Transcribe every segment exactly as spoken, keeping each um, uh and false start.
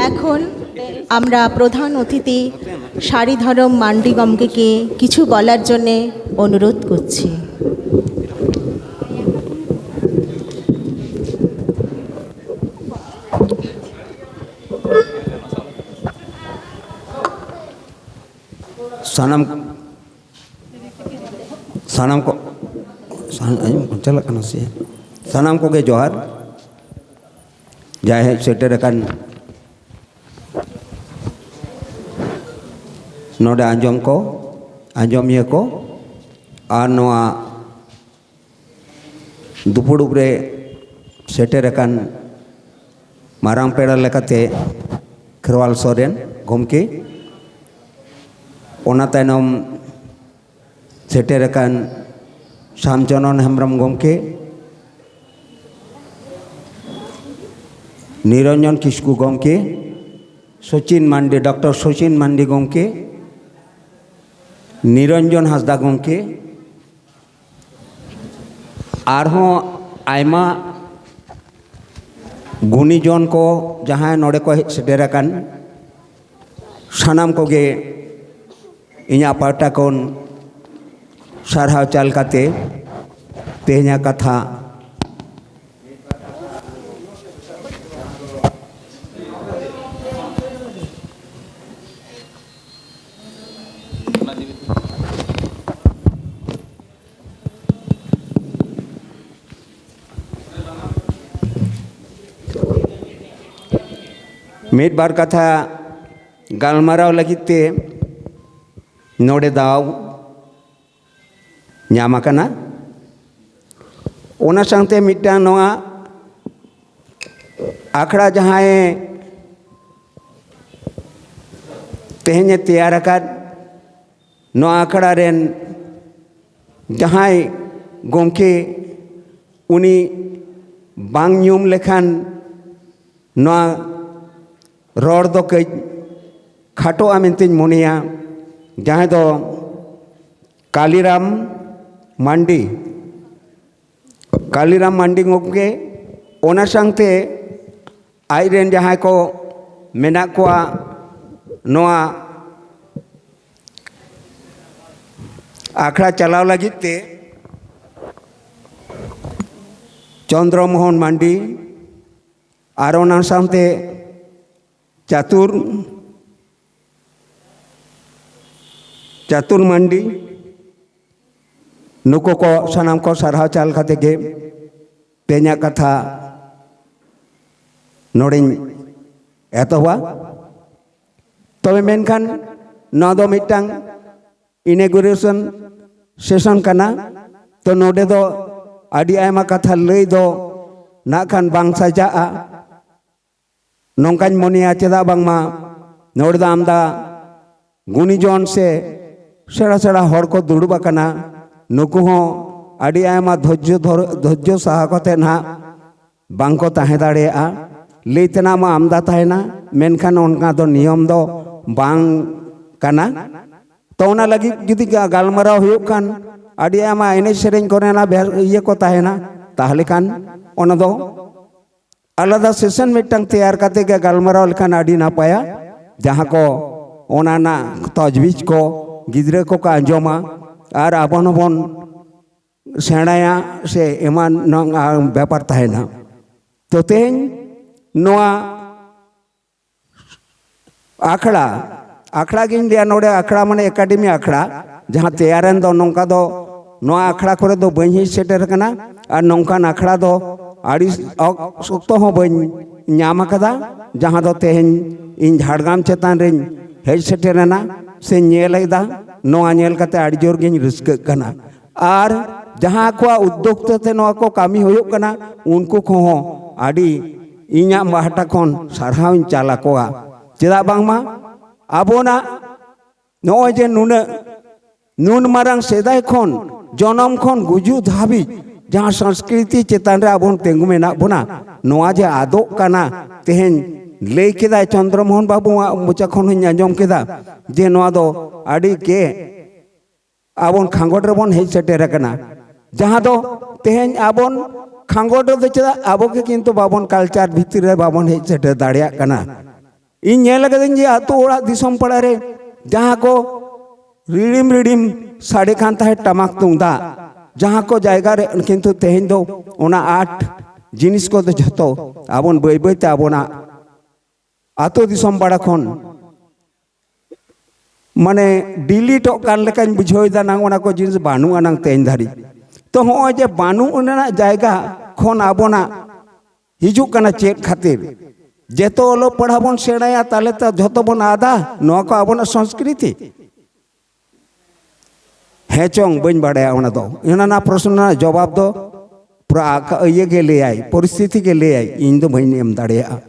এখন আমরা প্রধান অতিথি সারি ধরম মান্ডি গমকেকে কিছু বলার জন্যে অনুরোধ করছি। ᱥᱟᱱᱟᱢ ᱥᱟᱱᱟᱢ ᱠᱚ ᱥᱟᱱ- ᱟᱸᱡᱚᱢ ᱪᱟᱞᱟᱜ ᱠᱟᱱᱟ ᱥᱮ? ᱥᱟᱱᱟᱢ ᱠᱚᱜᱮ ᱡᱚᱦᱟᱨ᱾ ᱡᱟᱭ ᱦᱮᱡ ᱥᱮᱴᱮᱨ ᱟᱠᱟᱱ ᱱᱚᱰᱮ ᱟᱸᱡᱚᱢ ᱠᱚ, ᱟᱸᱡᱚᱢᱤᱭᱟᱹ ᱠᱚ, ᱟᱨ ᱱᱚᱣᱟ ᱫᱩᱯᱩᱲᱩᱵ ᱨᱮ ᱥᱮᱴᱮᱨ ᱟᱠᱟᱱ ᱢᱟᱨᱟᱝ ᱯᱮᱲᱟ ᱞᱮᱠᱟᱛᱮ ᱠᱷᱮᱨᱣᱟᱞ ᱥᱚᱨᱮᱱ ᱜᱚᱢᱠᱮ, ᱚᱱᱟ ᱛᱟᱭᱱᱚᱢ ᱥᱮᱴᱮᱨ ᱟᱠᱟᱱ ᱥᱟᱢᱪᱚᱨᱚᱱ ᱦᱮᱢᱵᱨᱚᱢ ᱜᱚᱢᱠᱮ, ᱱᱤᱨᱚᱧᱡᱚᱱ ᱠᱤᱥᱠᱩ ᱜᱚᱢᱠᱮ, ᱥᱚᱪᱤᱱ ᱢᱟᱱᱰᱤ, ᱰᱚᱠᱴᱚᱨ ᱥᱚᱪᱤᱱ ᱢᱟᱱᱰᱤ ᱜᱚᱢᱠᱮ, ᱱᱤᱨᱚᱧᱡᱚᱱ ᱦᱟᱸᱥᱫᱟ ᱜᱚᱢᱠᱮ, ᱟᱨᱦᱚᱸ ᱟᱭᱢᱟ ᱜᱩᱱᱤᱡᱚᱱ ᱠᱚ ᱡᱟᱦᱟᱸᱭ ᱱᱚᱰᱮ ᱠᱚ ᱦᱮᱡ ᱥᱮᱴᱮᱨ ᱟᱠᱟᱱ, ᱥᱟᱱᱟᱢ ᱠᱚᱜᱮ ᱤᱧᱟᱹᱜ ᱯᱟᱦᱴᱟ ᱠᱷᱚᱱ ᱥᱟᱨᱦᱟᱣ ᱪᱟᱞ ᱠᱟᱛᱮ ᱛᱮᱦᱮᱧᱟᱜ ᱠᱟᱛᱷᱟ ᱢᱤᱫ ᱵᱟᱨ ᱠᱟᱛᱷᱟ ᱜᱟᱞᱢᱟᱨᱟᱣ ᱞᱟᱹᱜᱤᱫ ᱛᱮ ᱱᱚᱰᱮ ᱫᱟᱣ ᱧᱟᱢ ᱟᱠᱟᱱᱟ᱾ ᱚᱱᱟ ᱥᱟᱶᱛᱮ ᱢᱤᱫᱴᱟᱝ ᱱᱚᱣᱟ ᱟᱠᱷᱲᱟ ᱡᱟᱦᱟᱸᱭ ᱛᱮᱦᱮᱧᱮ ᱛᱮᱭᱟᱨ ᱟᱠᱟᱫ, ᱱᱚᱣᱟ ᱟᱠᱷᱲᱟ ᱨᱮᱱ ᱡᱟᱦᱟᱸᱭ ᱜᱚᱢᱠᱮ, ᱩᱱᱤ ᱵᱟᱝ ᱧᱩᱢ ᱞᱮᱠᱷᱟᱱ ᱱᱚᱣᱟ ᱨᱚᱲ ᱫᱚ ᱠᱟᱹᱡ ᱠᱷᱟᱴᱚᱜᱼᱟ ᱢᱮᱱᱛᱮᱧ ᱢᱚᱱᱮᱭᱟ, ᱡᱟᱦᱟᱸᱭ ᱫᱚ ᱠᱟᱞᱤᱨᱟᱢ ᱢᱟᱱᱰᱤ, ᱠᱟᱞᱤᱨᱟᱢ ᱢᱟᱱᱰᱤ ᱜᱚᱢᱠᱮ, ᱚᱱᱟ ᱥᱟᱶᱛᱮ ᱟᱡ ᱨᱮᱱ ᱡᱟᱦᱟᱸᱭ ᱠᱚ ᱢᱮᱱᱟᱜ ᱠᱚᱣᱟ ᱱᱚᱣᱟ ᱟᱠᱷᱲᱟ ᱪᱟᱞᱟᱣ ᱞᱟᱹᱜᱤᱫ ᱛᱮ ᱪᱚᱱᱫᱨᱚ ᱢᱳᱦᱚᱱ ᱢᱟᱱᱰᱤ ᱟᱨ ᱚᱱᱟ ᱥᱟᱶᱛᱮ ᱪᱟᱛᱩᱨ ᱪᱟᱛᱩᱨ ᱢᱟᱱᱰᱤ, ᱱᱩᱠᱩ ᱠᱚ ᱥᱟᱱᱟᱢ ᱠᱚ ᱥᱟᱨᱦᱟᱣ ᱪᱟᱞ ᱠᱟᱛᱮ ᱜᱮ ᱛᱮᱦᱮᱧᱟᱜ ᱠᱟᱛᱷᱟ ᱱᱚᱰᱮᱧ ᱮᱛᱚᱦᱚᱵᱟ᱾ ᱛᱚᱵᱮ ᱢᱮᱱᱠᱷᱟᱱ ᱱᱚᱣᱟ ᱫᱚ ᱢᱤᱫᱴᱟᱝ inauguration session ᱠᱟᱱᱟ᱾ ᱛᱚ ᱱᱚᱰᱮ ᱫᱚ ᱟᱹᱰᱤ ᱟᱭᱢᱟ ᱠᱟᱛᱷᱟ ᱞᱟᱹᱭ ᱫᱚ ᱱᱟᱜ ᱠᱷᱟᱱ ᱵᱟᱝ ᱥᱟᱡᱟᱜᱼᱟ, ᱱᱚᱝᱠᱟᱧ ᱢᱚᱱᱮᱭᱟ᱾ ᱪᱮᱫᱟᱜ ᱵᱟᱝᱢᱟ ᱱᱚᱰᱮ ᱫᱚ ᱟᱢᱫᱟ ᱜᱩᱱᱤᱡᱚᱱ ᱥᱮ ᱥᱮᱬᱟ ᱥᱮᱬᱟ ᱦᱚᱲ ᱠᱚ ᱫᱩᱲᱩᱵ ᱟᱠᱟᱱᱟ᱾ ᱱᱩᱠᱩ ᱦᱚᱸ ᱟᱹᱰᱤ ᱟᱭᱢᱟ ᱫᱷᱳᱨᱡᱚ ᱫᱷᱚᱨ-, ᱫᱷᱳᱨᱡᱚ ᱥᱟᱦᱟ ᱠᱟᱛᱮ ᱱᱟᱦᱟᱜ ᱵᱟᱝ ᱠᱚ ᱛᱟᱦᱮᱸ ᱫᱟᱲᱮᱭᱟᱜᱼᱟ᱾ ᱞᱟᱹᱭ ᱛᱮᱱᱟᱜ ᱢᱟ ᱟᱢᱫᱟ ᱛᱟᱦᱮᱱᱟ, ᱢᱮᱱᱠᱷᱟᱱ ᱚᱱᱠᱟ ᱫᱚ ᱱᱤᱭᱚᱢ ᱫᱚ ᱵᱟᱝ ᱠᱟᱱᱟ᱾ ᱛᱚ ᱚᱱᱟ ᱞᱟᱹᱜᱤᱫ ᱡᱩᱫᱤ ᱜᱟ-, ᱜᱟᱞᱢᱟᱨᱟᱣ ᱦᱩᱭᱩᱜ ᱠᱷᱟᱱ ᱟᱹᱰᱤ ᱟᱭᱢᱟ ᱮᱱᱮᱡ ᱥᱮᱨᱮᱧ ᱠᱚᱨᱮᱱᱟᱜ ᱵᱮ-, ᱤᱭᱟᱹ ᱠᱚ ᱛᱟᱦᱮᱱᱟ, ᱛᱟᱦᱚᱞᱮ ᱠᱷᱟᱱ ᱚᱱᱟ ᱫᱚ ᱟᱞᱟᱫᱟ session ᱢᱤᱫᱴᱟᱝ ᱛᱮᱭᱟᱨ ᱠᱟᱛᱮ ᱜᱮ ᱜᱟᱞᱢᱟᱨᱟᱣ ᱞᱮᱠᱷᱟᱱ ᱟᱹᱰᱤ ᱱᱟᱯᱟᱭᱟ᱾ ᱡᱟᱦᱟᱸ ᱠᱚ ᱚᱱᱟ ᱨᱮᱱᱟᱜ ᱛᱚᱡᱽᱵᱤᱡᱽ ᱠᱚ ᱜᱤᱫᱽᱨᱟᱹ ᱠᱚᱠᱚ ᱟᱸᱡᱚᱢᱟ ᱟᱨ ᱟᱵᱚ ᱦᱚᱸᱵᱚᱱ ᱥᱮᱬᱟᱭᱟ ᱥᱮ ᱮᱢᱟᱱ ᱱᱚᱝ-, ᱟ, ᱵᱮᱯᱟᱨ ᱛᱟᱦᱮᱱᱟ᱾ ᱛᱚ ᱛᱮᱦᱮᱧ ᱱᱚᱣᱟ ᱟᱠᱷᱲᱟ, ᱟᱠᱷᱲᱟ ᱜᱤᱧ ᱞᱟᱹᱭᱟ, ᱱᱚᱰᱮ ᱟᱠᱷᱲᱟ ᱢᱟᱱᱮ ᱮᱠᱟᱰᱮᱢᱤ ᱟᱠᱷᱲᱟ, ᱡᱟᱦᱟᱸ ᱛᱮᱭᱟᱨᱮᱱ ᱫᱚ ᱱᱚᱝᱠᱟ ᱫᱚ ᱱᱚᱣᱟ ᱟᱠᱷᱲᱟ ᱠᱚᱨᱮ ᱫᱚ ᱵᱟᱹᱧ ᱦᱮᱡ ᱥᱮᱴᱮᱨ ᱟᱠᱟᱱᱟ ᱟᱨ ᱱᱚᱝᱠᱟᱱ ᱟᱠᱷᱲᱟ ᱫᱚ ᱟᱹᱰᱤ ᱚᱠ-, ᱥᱚᱠᱛᱚ ᱦᱚᱸ ᱵᱟᱹᱧ ᱧᱟᱢ ᱟᱠᱟᱫᱟ, ᱡᱟᱦᱟᱸ ᱫᱚ ᱛᱮᱦᱮᱧ ᱤᱧ ᱡᱷᱟᱲᱜᱨᱟᱢ ᱪᱮᱛᱟᱱ ᱨᱮᱧ ᱦᱮᱡ ᱥᱮᱴᱮᱨᱮᱱᱟ ᱥᱮᱧ ᱧᱮᱞ ᱮᱫᱟ᱾ ᱱᱚᱣᱟ ᱧᱮᱞ ᱠᱟᱛᱮ ᱟᱹᱰᱤ ᱡᱳᱨ ᱜᱤᱧ ᱨᱟᱹᱥᱠᱟᱹᱜ ᱠᱟᱱᱟ᱾ ᱟᱨ ᱡᱟᱦᱟᱸ ᱠᱚᱣᱟᱜ ᱩᱫᱽᱫᱳᱠᱛᱟ ᱛᱮ ᱱᱚᱣᱟ ᱠᱚ ᱠᱟᱹᱢᱤ ᱦᱩᱭᱩᱜ ᱠᱟᱱᱟ, ᱩᱱᱠᱩ ᱠᱚᱦᱚᱸ ᱟᱹᱰᱤ ᱤᱧᱟᱹᱜ ᱯᱟᱦᱴᱟ ᱠᱷᱚᱱ ᱥᱟᱨᱦᱟᱣ ᱤᱧ ᱪᱟᱞ ᱟᱠᱚᱣᱟ᱾ ᱪᱮᱫᱟᱜ ᱵᱟᱝᱢᱟ ᱟᱵᱚᱱᱟᱜ ᱱᱚᱜᱼᱚᱭ ᱡᱮ ᱱᱩᱱᱟᱹᱜ, ᱱᱩᱱ ᱢᱟᱨᱟᱝ ᱥᱮᱫᱟᱭ ᱠᱷᱚᱱ, ᱡᱚᱱᱚᱢ ᱠᱷᱚᱱ ᱜᱩᱡᱩᱜ ᱫᱷᱟᱹᱵᱤᱡ ᱡᱟᱦᱟᱸ ᱥᱚᱝᱥᱠᱨᱤᱛᱤ ᱪᱮᱛᱟᱱ ᱨᱮ ᱟᱵᱚ ᱛᱤᱸᱜᱩ ᱢᱮᱱᱟᱜ ᱵᱚᱱᱟ, ᱱᱚᱣᱟ ᱡᱮ ᱟᱫᱚᱜ ᱠᱟᱱᱟ, ᱛᱮᱦᱮᱧ ᱞᱟᱹᱭ ᱠᱮᱫᱟᱭ ᱪᱚᱱᱫᱨᱚ ᱢᱳᱦᱚᱱ ᱵᱟᱹᱵᱩᱣᱟᱜ ᱢᱚᱪᱟ ᱠᱷᱚᱱ ᱦᱚᱧ ᱟᱸᱡᱚᱢ ᱠᱮᱫᱟ ᱡᱮ ᱱᱚᱣᱟ ᱫᱚ ᱟᱹᱰᱤ ᱜᱮ ᱟᱵᱚᱱ ᱠᱷᱟᱸᱜᱚᱴ ᱨᱮᱵᱚᱱ ᱦᱮᱡ ᱥᱮᱴᱮᱨ ᱟᱠᱟᱱᱟ, ᱡᱟᱦᱟᱸ ᱫᱚ ᱛᱮᱦᱮᱧ ᱟᱵᱚᱱ ᱠᱷᱟᱸᱜᱚᱴ ᱨᱮᱫᱚ ᱪᱮᱫᱟᱜ? ᱟᱵᱚ ᱜᱮ ᱠᱤᱱᱛᱩ ᱵᱟᱵᱚᱱ, ᱠᱟᱞᱪᱟᱨ ᱵᱷᱤᱛᱤᱨ ᱨᱮ ᱵᱟᱵᱚᱱ ᱦᱮᱡ ᱥᱮᱴᱮᱨ ᱫᱟᱲᱮᱭᱟᱜ ᱠᱟᱱᱟ᱾ ᱤᱧ ᱧᱮᱞ ᱟᱠᱟᱫᱟᱹᱧ ᱡᱮ ᱟᱹᱛᱩ ᱚᱲᱟᱜ ᱫᱤᱥᱚᱢ ᱯᱟᱲᱟ ᱨᱮ ᱡᱟᱦᱟᱸ ᱠᱚ ᱨᱤᱲᱤᱢ ᱨᱤᱲᱤᱢ ᱥᱟᱰᱮ ᱠᱟᱱ ᱛᱟᱦᱮᱸᱫ ᱴᱟᱢᱟᱠ ᱛᱩᱢᱫᱟᱜ, ᱡᱟᱦᱟᱸ ᱠᱚ ᱡᱟᱭᱜᱟ ᱨᱮ, ᱠᱤᱱᱛᱩ ᱛᱮᱦᱮᱧ ᱫᱚ ᱚᱱᱟ ᱟᱨᱴ ᱡᱤᱱᱤᱥ ᱠᱚᱫᱚ ᱡᱷᱚᱛᱚ ᱟᱵᱚᱱ ᱵᱟᱹᱭ ᱵᱟᱹᱭ ᱛᱮ ᱟᱵᱚᱱᱟᱜ ᱟᱹᱛᱩ ᱫᱤᱥᱚᱢ ᱯᱟᱲᱟ ᱠᱷᱚᱱ ᱢᱟᱱᱮ ᱰᱤᱞᱤᱴᱚᱜ ᱠᱟᱱ ᱞᱮᱠᱟᱧ ᱵᱩᱡᱷᱟᱹᱣ ᱮᱫᱟ ᱱᱟᱝ, ᱚᱱᱟ ᱠᱚ ᱡᱤᱱᱤᱥ ᱵᱟᱹᱱᱩᱜ ᱟᱱᱟᱝ ᱛᱮᱦᱮᱧ ᱫᱷᱟᱹᱨᱤᱡ᱾ ᱛᱚ ᱦᱚᱸᱜᱼᱚᱭ ᱡᱮ ᱵᱟᱹᱱᱩᱜ ᱨᱮᱱᱟᱜ ᱡᱟᱭᱜᱟ ᱠᱷᱚᱱ ᱟᱵᱚᱱᱟᱜ ᱦᱤᱡᱩᱜ ᱠᱟᱱᱟ ᱪᱮᱫ ᱠᱷᱟᱹᱛᱤᱨ? ᱡᱮᱛᱚ ᱚᱞᱚᱜ ᱯᱟᱲᱦᱟᱣ ᱵᱚᱱ ᱥᱮᱬᱟᱭᱟ, ᱛᱟᱦᱞᱮ ᱛᱚ ᱡᱷᱚᱛᱚ ᱵᱚᱱ ᱟᱫᱟ ᱱᱚᱣᱟ ᱠᱚ ᱟᱵᱚᱱᱟᱜ ᱥᱚᱝᱥᱠᱨᱤᱛᱤ᱾ ᱦᱮᱸ ᱪᱚᱝ, ᱵᱟᱹᱧ ᱵᱟᱲᱟᱭᱟ ᱚᱱᱟ ᱫᱚ᱾ ᱚᱱᱟ ᱨᱮᱱᱟᱜ ᱯᱨᱚᱥᱱᱚ ᱨᱮᱱᱟᱜ ᱡᱚᱵᱟᱵ ᱫᱚ ᱯᱩᱨᱟᱹ ᱟᱠ-, ᱤᱭᱟᱹ ᱜᱮ ᱞᱟᱹᱭᱟᱭ, ᱯᱚᱨᱤᱥᱛᱷᱤᱛᱤ ᱜᱮ ᱞᱟᱹᱭᱟᱭ, ᱤᱧ ᱫᱚ ᱵᱟᱹᱧ ᱮᱢ ᱫᱟᱲᱮᱭᱟᱜᱼᱟ᱾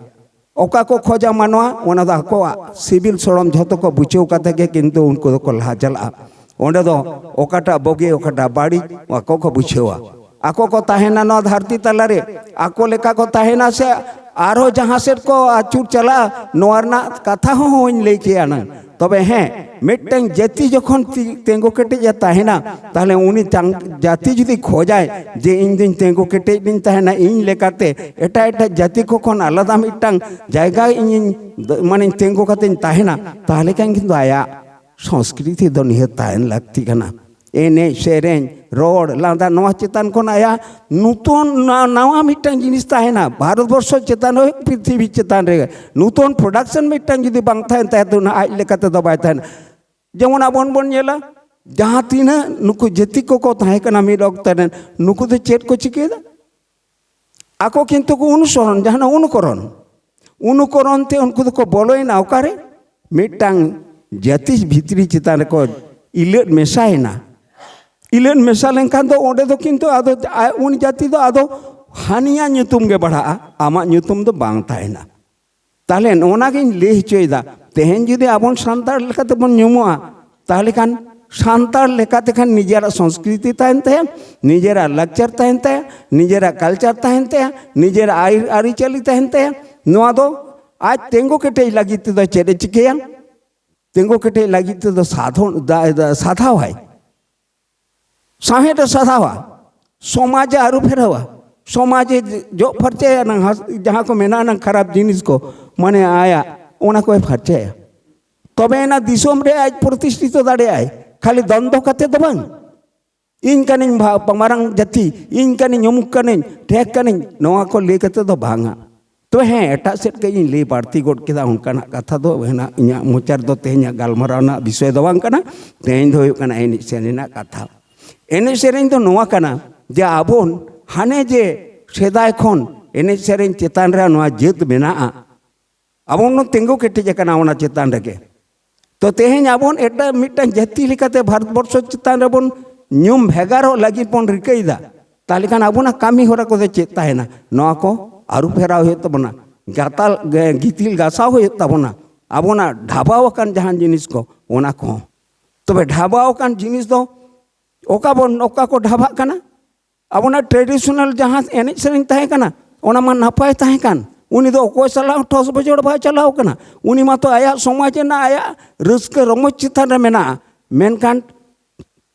ᱚᱠᱟ ᱠᱚ ᱠᱷᱚᱡᱟ ᱢᱟᱱᱣᱟ, ᱚᱱᱟ ᱫᱚ ᱟᱠᱚᱣᱟᱜ ᱥᱤᱵᱤᱞ ᱥᱚᱲᱚᱢ ᱡᱷᱚᱛᱚ ᱠᱚ ᱵᱩᱡᱷᱟᱹᱣ ᱠᱟᱛᱮ ᱜᱮ ᱠᱤᱱᱛᱩ ᱩᱱᱠᱩ ᱫᱚᱠᱚ ᱞᱟᱦᱟ ᱪᱟᱞᱟᱜᱼᱟ᱾ ᱚᱸᱰᱮ ᱫᱚ ᱚᱠᱟᱴᱟᱜ ᱵᱩᱜᱤ, ᱚᱠᱟᱴᱟᱜ ᱵᱟᱹᱲᱤᱡ, ᱟᱠᱚ ᱠᱚ ᱵᱩᱡᱷᱟᱹᱣᱟ᱾ ᱟᱠᱚ ᱠᱚ ᱛᱟᱦᱮᱱᱟ ᱱᱚᱣᱟ ᱫᱷᱟᱹᱨᱛᱤ ᱛᱟᱞᱟᱨᱮ, ᱟᱠᱚ ᱞᱮᱠᱟ ᱠᱚ ᱛᱟᱦᱮᱱᱟ ᱥᱮ ᱟᱨᱦᱚᱸ ᱡᱟᱦᱟᱸ ᱥᱮᱫ ᱠᱚ ᱟᱹᱪᱩᱨ ᱪᱟᱞᱟᱜᱼᱟ, ᱱᱚᱣᱟ ᱨᱮᱱᱟᱜ ᱠᱟᱛᱷᱟ ᱦᱚᱸ ᱦᱚᱸᱧ ᱞᱟᱹᱭ ᱠᱮᱭᱟ ᱱᱟᱝ᱾ ᱛᱚᱵᱮ ᱦᱮᱸ, ᱢᱤᱫᱴᱟᱝ ᱡᱟᱹᱛᱤ ᱡᱚᱠᱷᱚᱱ ᱛᱤ-, ᱛᱤᱸᱜᱩ ᱠᱮᱴᱮᱡ ᱮ ᱛᱟᱦᱮᱱᱟ, ᱛᱟᱦᱞᱮ ᱩᱱᱤ ᱛᱟᱝ-, ᱡᱟᱹᱛᱤ ᱡᱩᱫᱤ ᱠᱷᱚᱡᱟᱭ ᱡᱮ ᱤᱧ ᱫᱚᱧ ᱛᱤᱸᱜᱩ ᱠᱮᱴᱮᱡ ᱫᱚᱧ ᱛᱟᱦᱮᱱᱟ, ᱤᱧ ᱞᱮᱠᱟᱛᱮ ᱮᱴᱟᱜ ᱮᱴᱟᱜ ᱡᱟᱹᱛᱤ ᱠᱚ ᱠᱷᱚᱱ ᱟᱞᱟᱫᱟ ᱢᱤᱫᱴᱟᱝ ᱡᱟᱭᱜᱟ ᱤᱧᱤᱧ ᱫᱚ-, ᱢᱟᱱᱮᱧ ᱛᱤᱸᱜᱩ ᱠᱟᱛᱮᱧ ᱛᱟᱦᱮᱱᱟ, ᱛᱟᱦᱞᱮ ᱠᱷᱟᱱ ᱠᱤᱱᱛᱩ ᱟᱭᱟᱜ ᱥᱚᱝᱥᱠᱨᱤᱛᱤ ᱫᱚ ᱱᱤᱦᱟᱹᱛ ᱛᱟᱦᱮᱱ ᱞᱟᱹᱠᱛᱤ ᱠᱟᱱᱟ᱾ ᱮᱱᱮᱡ, ᱥᱮᱨᱮᱧ, ᱨᱚᱲ, ᱞᱟᱸᱫᱟ, ᱱᱚᱣᱟ ᱪᱮᱛᱟᱱ ᱠᱷᱚᱱ ᱟᱭᱟᱜ ᱱᱩᱛᱚᱱ ᱱᱟ-, ᱱᱟᱣᱟ ᱢᱤᱫᱴᱟᱝ ᱡᱤᱱᱤᱥ ᱛᱟᱦᱮᱱᱟ᱾ ᱵᱷᱟᱨᱚᱛ ᱵᱚᱨᱥᱚ ᱪᱮᱛᱟᱱ ᱨᱮ, ᱯᱨᱤᱛᱷᱤᱵᱤ ᱪᱮᱛᱟᱱ ᱨᱮ ᱱᱩᱛᱚᱱ ᱯᱨᱚᱰᱟᱠᱥᱚᱱ ᱢᱤᱫᱴᱟᱝ ᱡᱩᱫᱤ ᱵᱟᱝ ᱛᱟᱦᱮᱱ ᱛᱟᱭᱟ, ᱛᱚ ᱚᱱᱟ ᱟᱡ ᱞᱮᱠᱟ ᱛᱮᱫᱚ ᱵᱟᱭ ᱛᱟᱦᱮᱱᱟ᱾ ᱡᱮᱢᱚᱱ ᱟᱵᱚᱱ ᱵᱚᱱ ᱧᱮᱞᱟ, ᱡᱟᱦᱟᱸ ᱛᱤᱱᱟᱹᱜ ᱱᱩᱠᱩ ᱡᱟᱹᱛᱤ ᱠᱚᱠᱚ ᱛᱟᱦᱮᱸ ᱠᱟᱱᱟ ᱢᱤᱫ ᱚᱠᱛᱚ ᱨᱮᱱ, ᱱᱩᱠᱩ ᱫᱚ ᱪᱮᱫ ᱠᱚ ᱪᱤᱠᱟᱹᱭᱮᱫᱟ? ᱟᱠᱚ ᱠᱤᱱᱛᱩ ᱠᱚ ᱚᱱᱩᱥᱚᱨᱚᱱ, ᱡᱟᱦᱟᱱᱟᱜ ᱚᱱᱩᱠᱚᱨᱚᱱ, ᱚᱱᱩᱠᱚᱨᱚᱱ ᱛᱮ ᱩᱱᱠᱩ ᱫᱚᱠᱚ ᱵᱚᱞᱚᱭᱮᱱᱟ ᱚᱠᱟᱨᱮ? ᱢᱤᱫᱴᱟᱝ ᱡᱟᱹᱛᱤ ᱵᱷᱤᱛᱨᱤ ᱪᱮᱛᱟᱱ ᱨᱮᱠᱚ ᱤᱞᱟᱹᱫ ᱢᱮᱥᱟᱭᱮᱱᱟ᱾ ᱤᱞᱟᱹᱫ ᱢᱮᱥᱟ ᱞᱮᱱᱠᱷᱟᱱ ᱫᱚ ᱚᱸᱰᱮ ᱫᱚ ᱠᱤᱱᱛᱩ ᱟᱫᱚ ᱟ-, ᱩᱱᱤ ᱡᱟᱹᱛᱤ ᱫᱚ ᱟᱫᱚ ᱦᱟᱹᱱᱤᱭᱟᱜ ᱧᱩᱛᱩᱢ ᱜᱮ ᱵᱟᱲᱦᱟᱜᱼᱟ, ᱟᱢᱟᱜ ᱧᱩᱛᱩᱢ ᱫᱚ ᱵᱟᱝ ᱛᱟᱦᱮᱱᱟ᱾ ᱛᱟᱦᱞᱮ ᱱᱚᱜᱼᱱᱟ ᱜᱤᱧ ᱞᱟᱹᱭ ᱦᱚᱪᱚᱭᱮᱫᱟ, ᱛᱮᱦᱮᱧ ᱡᱩᱫᱤ ᱟᱵᱚᱱ ᱥᱟᱱᱛᱟᱲ ᱞᱮᱠᱟᱛᱮᱵᱚᱱ ᱧᱩᱢᱚᱜᱼᱟ, ᱛᱟᱦᱞᱮ ᱠᱷᱟᱱ ᱥᱟᱱᱛᱟᱲ ᱞᱮᱠᱟᱛᱮ ᱠᱷᱟᱱ ᱱᱤᱡᱮᱨᱟᱜ ᱥᱚᱝᱥᱠᱨᱤᱛᱤ ᱛᱟᱦᱮᱱ ᱛᱟᱭᱟ, ᱱᱤᱡᱮᱨᱟᱜ ᱞᱟᱠᱪᱟᱨ ᱛᱟᱦᱮᱱ ᱛᱟᱭᱟ, ᱱᱤᱡᱮᱨᱟᱜ ᱠᱟᱞᱪᱟᱨ ᱛᱟᱦᱮᱱ ᱛᱟᱭᱟ, ᱱᱤᱡᱮᱨᱟᱜ ᱟᱹᱨᱤ-, ᱟᱹᱨᱤᱪᱟᱹᱞᱤ ᱛᱟᱦᱮᱱ ᱛᱟᱭᱟ᱾ ᱱᱚᱣᱟ ᱫᱚ ᱟᱡ ᱛᱤᱸᱜᱩ ᱠᱮᱴᱮᱡ ᱞᱟᱹᱜᱤᱫ ᱛᱮᱫᱚ ᱪᱮᱫ ᱮ ᱪᱤᱠᱟᱹᱭᱟ? ᱛᱤᱸᱜᱩ ᱠᱮᱴᱮᱡ ᱞᱟᱹᱜᱤᱫ ᱛᱮᱫᱚ ᱥᱟᱫᱷᱚᱱ, ᱫᱟ-, ᱫᱟ-, ᱥᱟᱫᱷᱟᱣᱟᱭ, ᱥᱟᱶᱦᱮᱫ ᱮ ᱥᱟᱫᱷᱟᱣᱟ, ᱥᱚᱢᱟᱡᱽ ᱮ ᱟᱹᱨᱩ ᱯᱷᱮᱨᱟᱣᱟ᱾ ᱥᱚᱢᱟᱡᱽ ᱮ ᱡᱚᱜ ᱯᱷᱟᱨᱪᱟᱭᱟ, ᱱᱟᱝ ᱦᱟᱥ-, ᱡᱟᱦᱟᱸ ᱠᱚ ᱢᱮᱱᱟᱜᱼᱟ, ᱱᱟᱝ ᱠᱷᱟᱨᱟᱯ ᱡᱤᱱᱤᱥ ᱠᱚ, ᱢᱟᱱᱮ ᱟᱭᱟᱜ, ᱚᱱᱟ ᱠᱚᱭ ᱯᱷᱟᱨᱪᱟᱭᱟ᱾ ᱛᱚᱵᱮ ᱮᱱᱟ ᱫᱤᱥᱚᱢ ᱨᱮ ᱟᱡ ᱯᱨᱚᱛᱤᱥᱴᱷᱤᱛᱚ ᱫᱟᱲᱮᱭᱟᱜᱼᱟᱭ᱾ ᱠᱷᱟᱹᱞᱤ ᱫᱚᱱᱫᱚ ᱠᱟᱛᱮ ᱫᱚ ᱵᱟᱝ, ᱤᱧ ᱠᱟᱹᱱᱟᱹᱧ ᱵᱷᱟ-, ᱢᱟᱨᱟᱝ ᱡᱟᱹᱛᱤ, ᱤᱧ ᱠᱟᱹᱱᱟᱹᱧ ᱚᱢᱩᱠ ᱠᱟᱹᱱᱟᱹᱧ, ᱴᱷᱮᱠ ᱠᱟᱹᱱᱟᱹᱧ, ᱱᱚᱣᱟ ᱠᱚ ᱞᱟᱹᱭ ᱠᱟᱛᱮ ᱫᱚ ᱵᱟᱝᱟ᱾ ᱛᱚᱵᱮ ᱦᱮᱸ, ᱮᱴᱟᱜ ᱥᱮᱫ ᱠᱟᱹᱡ ᱤᱧ ᱞᱟᱹᱭ ᱵᱟᱹᱲᱛᱤ ᱜᱚᱫ ᱠᱮᱫᱟ, ᱚᱱᱠᱟᱱᱟᱜ ᱠᱟᱛᱷᱟ ᱫᱚ ᱦᱮᱱᱟᱜ ᱤᱧᱟᱹᱜ ᱢᱚᱪᱟ ᱨᱮᱫᱚ ᱛᱮᱦᱮᱧᱟᱜ ᱜᱟᱞᱢᱟᱨᱟᱣ ᱨᱮᱱᱟᱜ ᱵᱤᱥᱚᱭ ᱫᱚ ᱵᱟᱝ ᱠᱟᱱᱟ᱾ ᱛᱮᱦᱮᱧ ᱫᱚ ᱦᱩᱭᱩᱜ ᱠᱟᱱᱟ ᱮᱱᱮᱡ ᱥᱮᱨᱮᱧ ᱨᱮᱱᱟᱜ ᱠᱟᱛᱷᱟ᱾ ᱮᱱᱮᱡ ᱥᱮᱨᱮᱧ ᱫᱚ ᱱᱚᱣᱟ ᱠᱟᱱᱟ ᱡᱮ ᱟᱵᱚᱱ ᱦᱟᱱᱮ ᱡᱮ ᱥᱮᱫᱟᱭ ᱠᱷᱚᱱ ᱮᱱᱮᱡ ᱥᱮᱨᱮᱧ ᱪᱮᱛᱟᱱ ᱨᱮ ᱱᱚᱣᱟ ᱡᱟᱹᱛ ᱢᱮᱱᱟᱜᱼᱟ, ᱟᱵᱚ ᱵᱚᱱ ᱛᱤᱸᱜᱩ ᱠᱮᱴᱮᱡ ᱟᱠᱟᱱᱟ ᱚᱱᱟ ᱪᱮᱛᱟᱱ ᱨᱮᱜᱮ᱾ ᱛᱚ ᱛᱮᱦᱮᱧ ᱟᱵᱚᱱ ᱮᱴᱟᱜ ᱢᱤᱫᱴᱟᱝ ᱡᱟᱹᱛᱤ ᱞᱮᱠᱟᱛᱮ ᱵᱷᱟᱨᱚᱛ ᱵᱚᱨᱥᱚ ᱪᱮᱛᱟᱱ ᱨᱮᱵᱚᱱ ᱧᱩᱢ ᱵᱷᱮᱜᱟᱨᱚᱜ ᱞᱟᱹᱜᱤᱫ ᱵᱚᱱ ᱨᱤᱠᱟᱹᱭᱮᱫᱟ᱾ ᱛᱟᱦᱚᱞᱮ ᱠᱷᱟᱱ ᱟᱵᱚᱱᱟᱜ ᱠᱟᱹᱢᱤ ᱦᱚᱨᱟ ᱠᱚᱫᱚ ᱪᱮᱫ ᱛᱟᱦᱮᱱᱟ? ᱱᱚᱣᱟ ᱠᱚ ᱟᱹᱨᱩ ᱯᱷᱮᱨᱟᱣ ᱦᱩᱭᱩᱜ ᱛᱟᱵᱚᱱᱟ, ᱜᱟᱛᱟᱞ, ᱜᱮ-, ᱜᱤᱛᱤᱞ ᱜᱟᱥᱟᱣ ᱦᱩᱭᱩᱜ ᱛᱟᱵᱚᱱᱟ, ᱟᱵᱚᱱᱟᱜ ᱰᱷᱟᱵᱟᱣ ᱟᱠᱟᱱ ᱡᱟᱦᱟᱱ ᱡᱤᱱᱤᱥ ᱠᱚ, ᱚᱱᱟ ᱠᱚᱦᱚᱸ᱾ ᱛᱚᱵᱮ ᱰᱷᱟᱵᱟᱣ ᱟᱠᱟᱱ ᱡᱤᱱᱤᱥ ᱫᱚ ᱚᱠᱟ ᱵᱚᱱ, ᱚᱠᱟ ᱠᱚ ᱰᱷᱟᱵᱟᱜ ᱠᱟᱱᱟ? ᱟᱵᱚᱱᱟᱜ traditional ᱡᱟᱦᱟᱸ ᱮᱱᱮᱡ ᱥᱮᱨᱮᱧ ᱛᱟᱦᱮᱸ ᱠᱟᱱᱟ, ᱚᱱᱟ ᱢᱟ ᱱᱟᱯᱟᱭ ᱛᱟᱦᱮᱸ ᱠᱟᱱ᱾ ᱩᱱᱤ ᱫᱚ ᱚᱠᱚᱭ ᱥᱟᱞᱟᱜ ᱦᱚᱸ ᱴᱷᱚᱥ ᱵᱚᱡᱚᱲ ᱵᱟᱭ ᱪᱟᱞᱟᱣ ᱠᱟᱱᱟ᱾ ᱩᱱᱤ ᱢᱟᱛᱚ ᱟᱭᱟᱜ ᱥᱚᱢᱟᱡᱽ ᱨᱮᱱᱟᱜ ᱟᱭᱟᱜ ᱨᱟᱹᱥᱠᱟᱹ ᱨᱚᱢᱚᱡᱽ ᱪᱮᱛᱟᱱ ᱨᱮ ᱢᱮᱱᱟᱜᱼᱟ᱾ ᱢᱮᱱᱠᱷᱟᱱ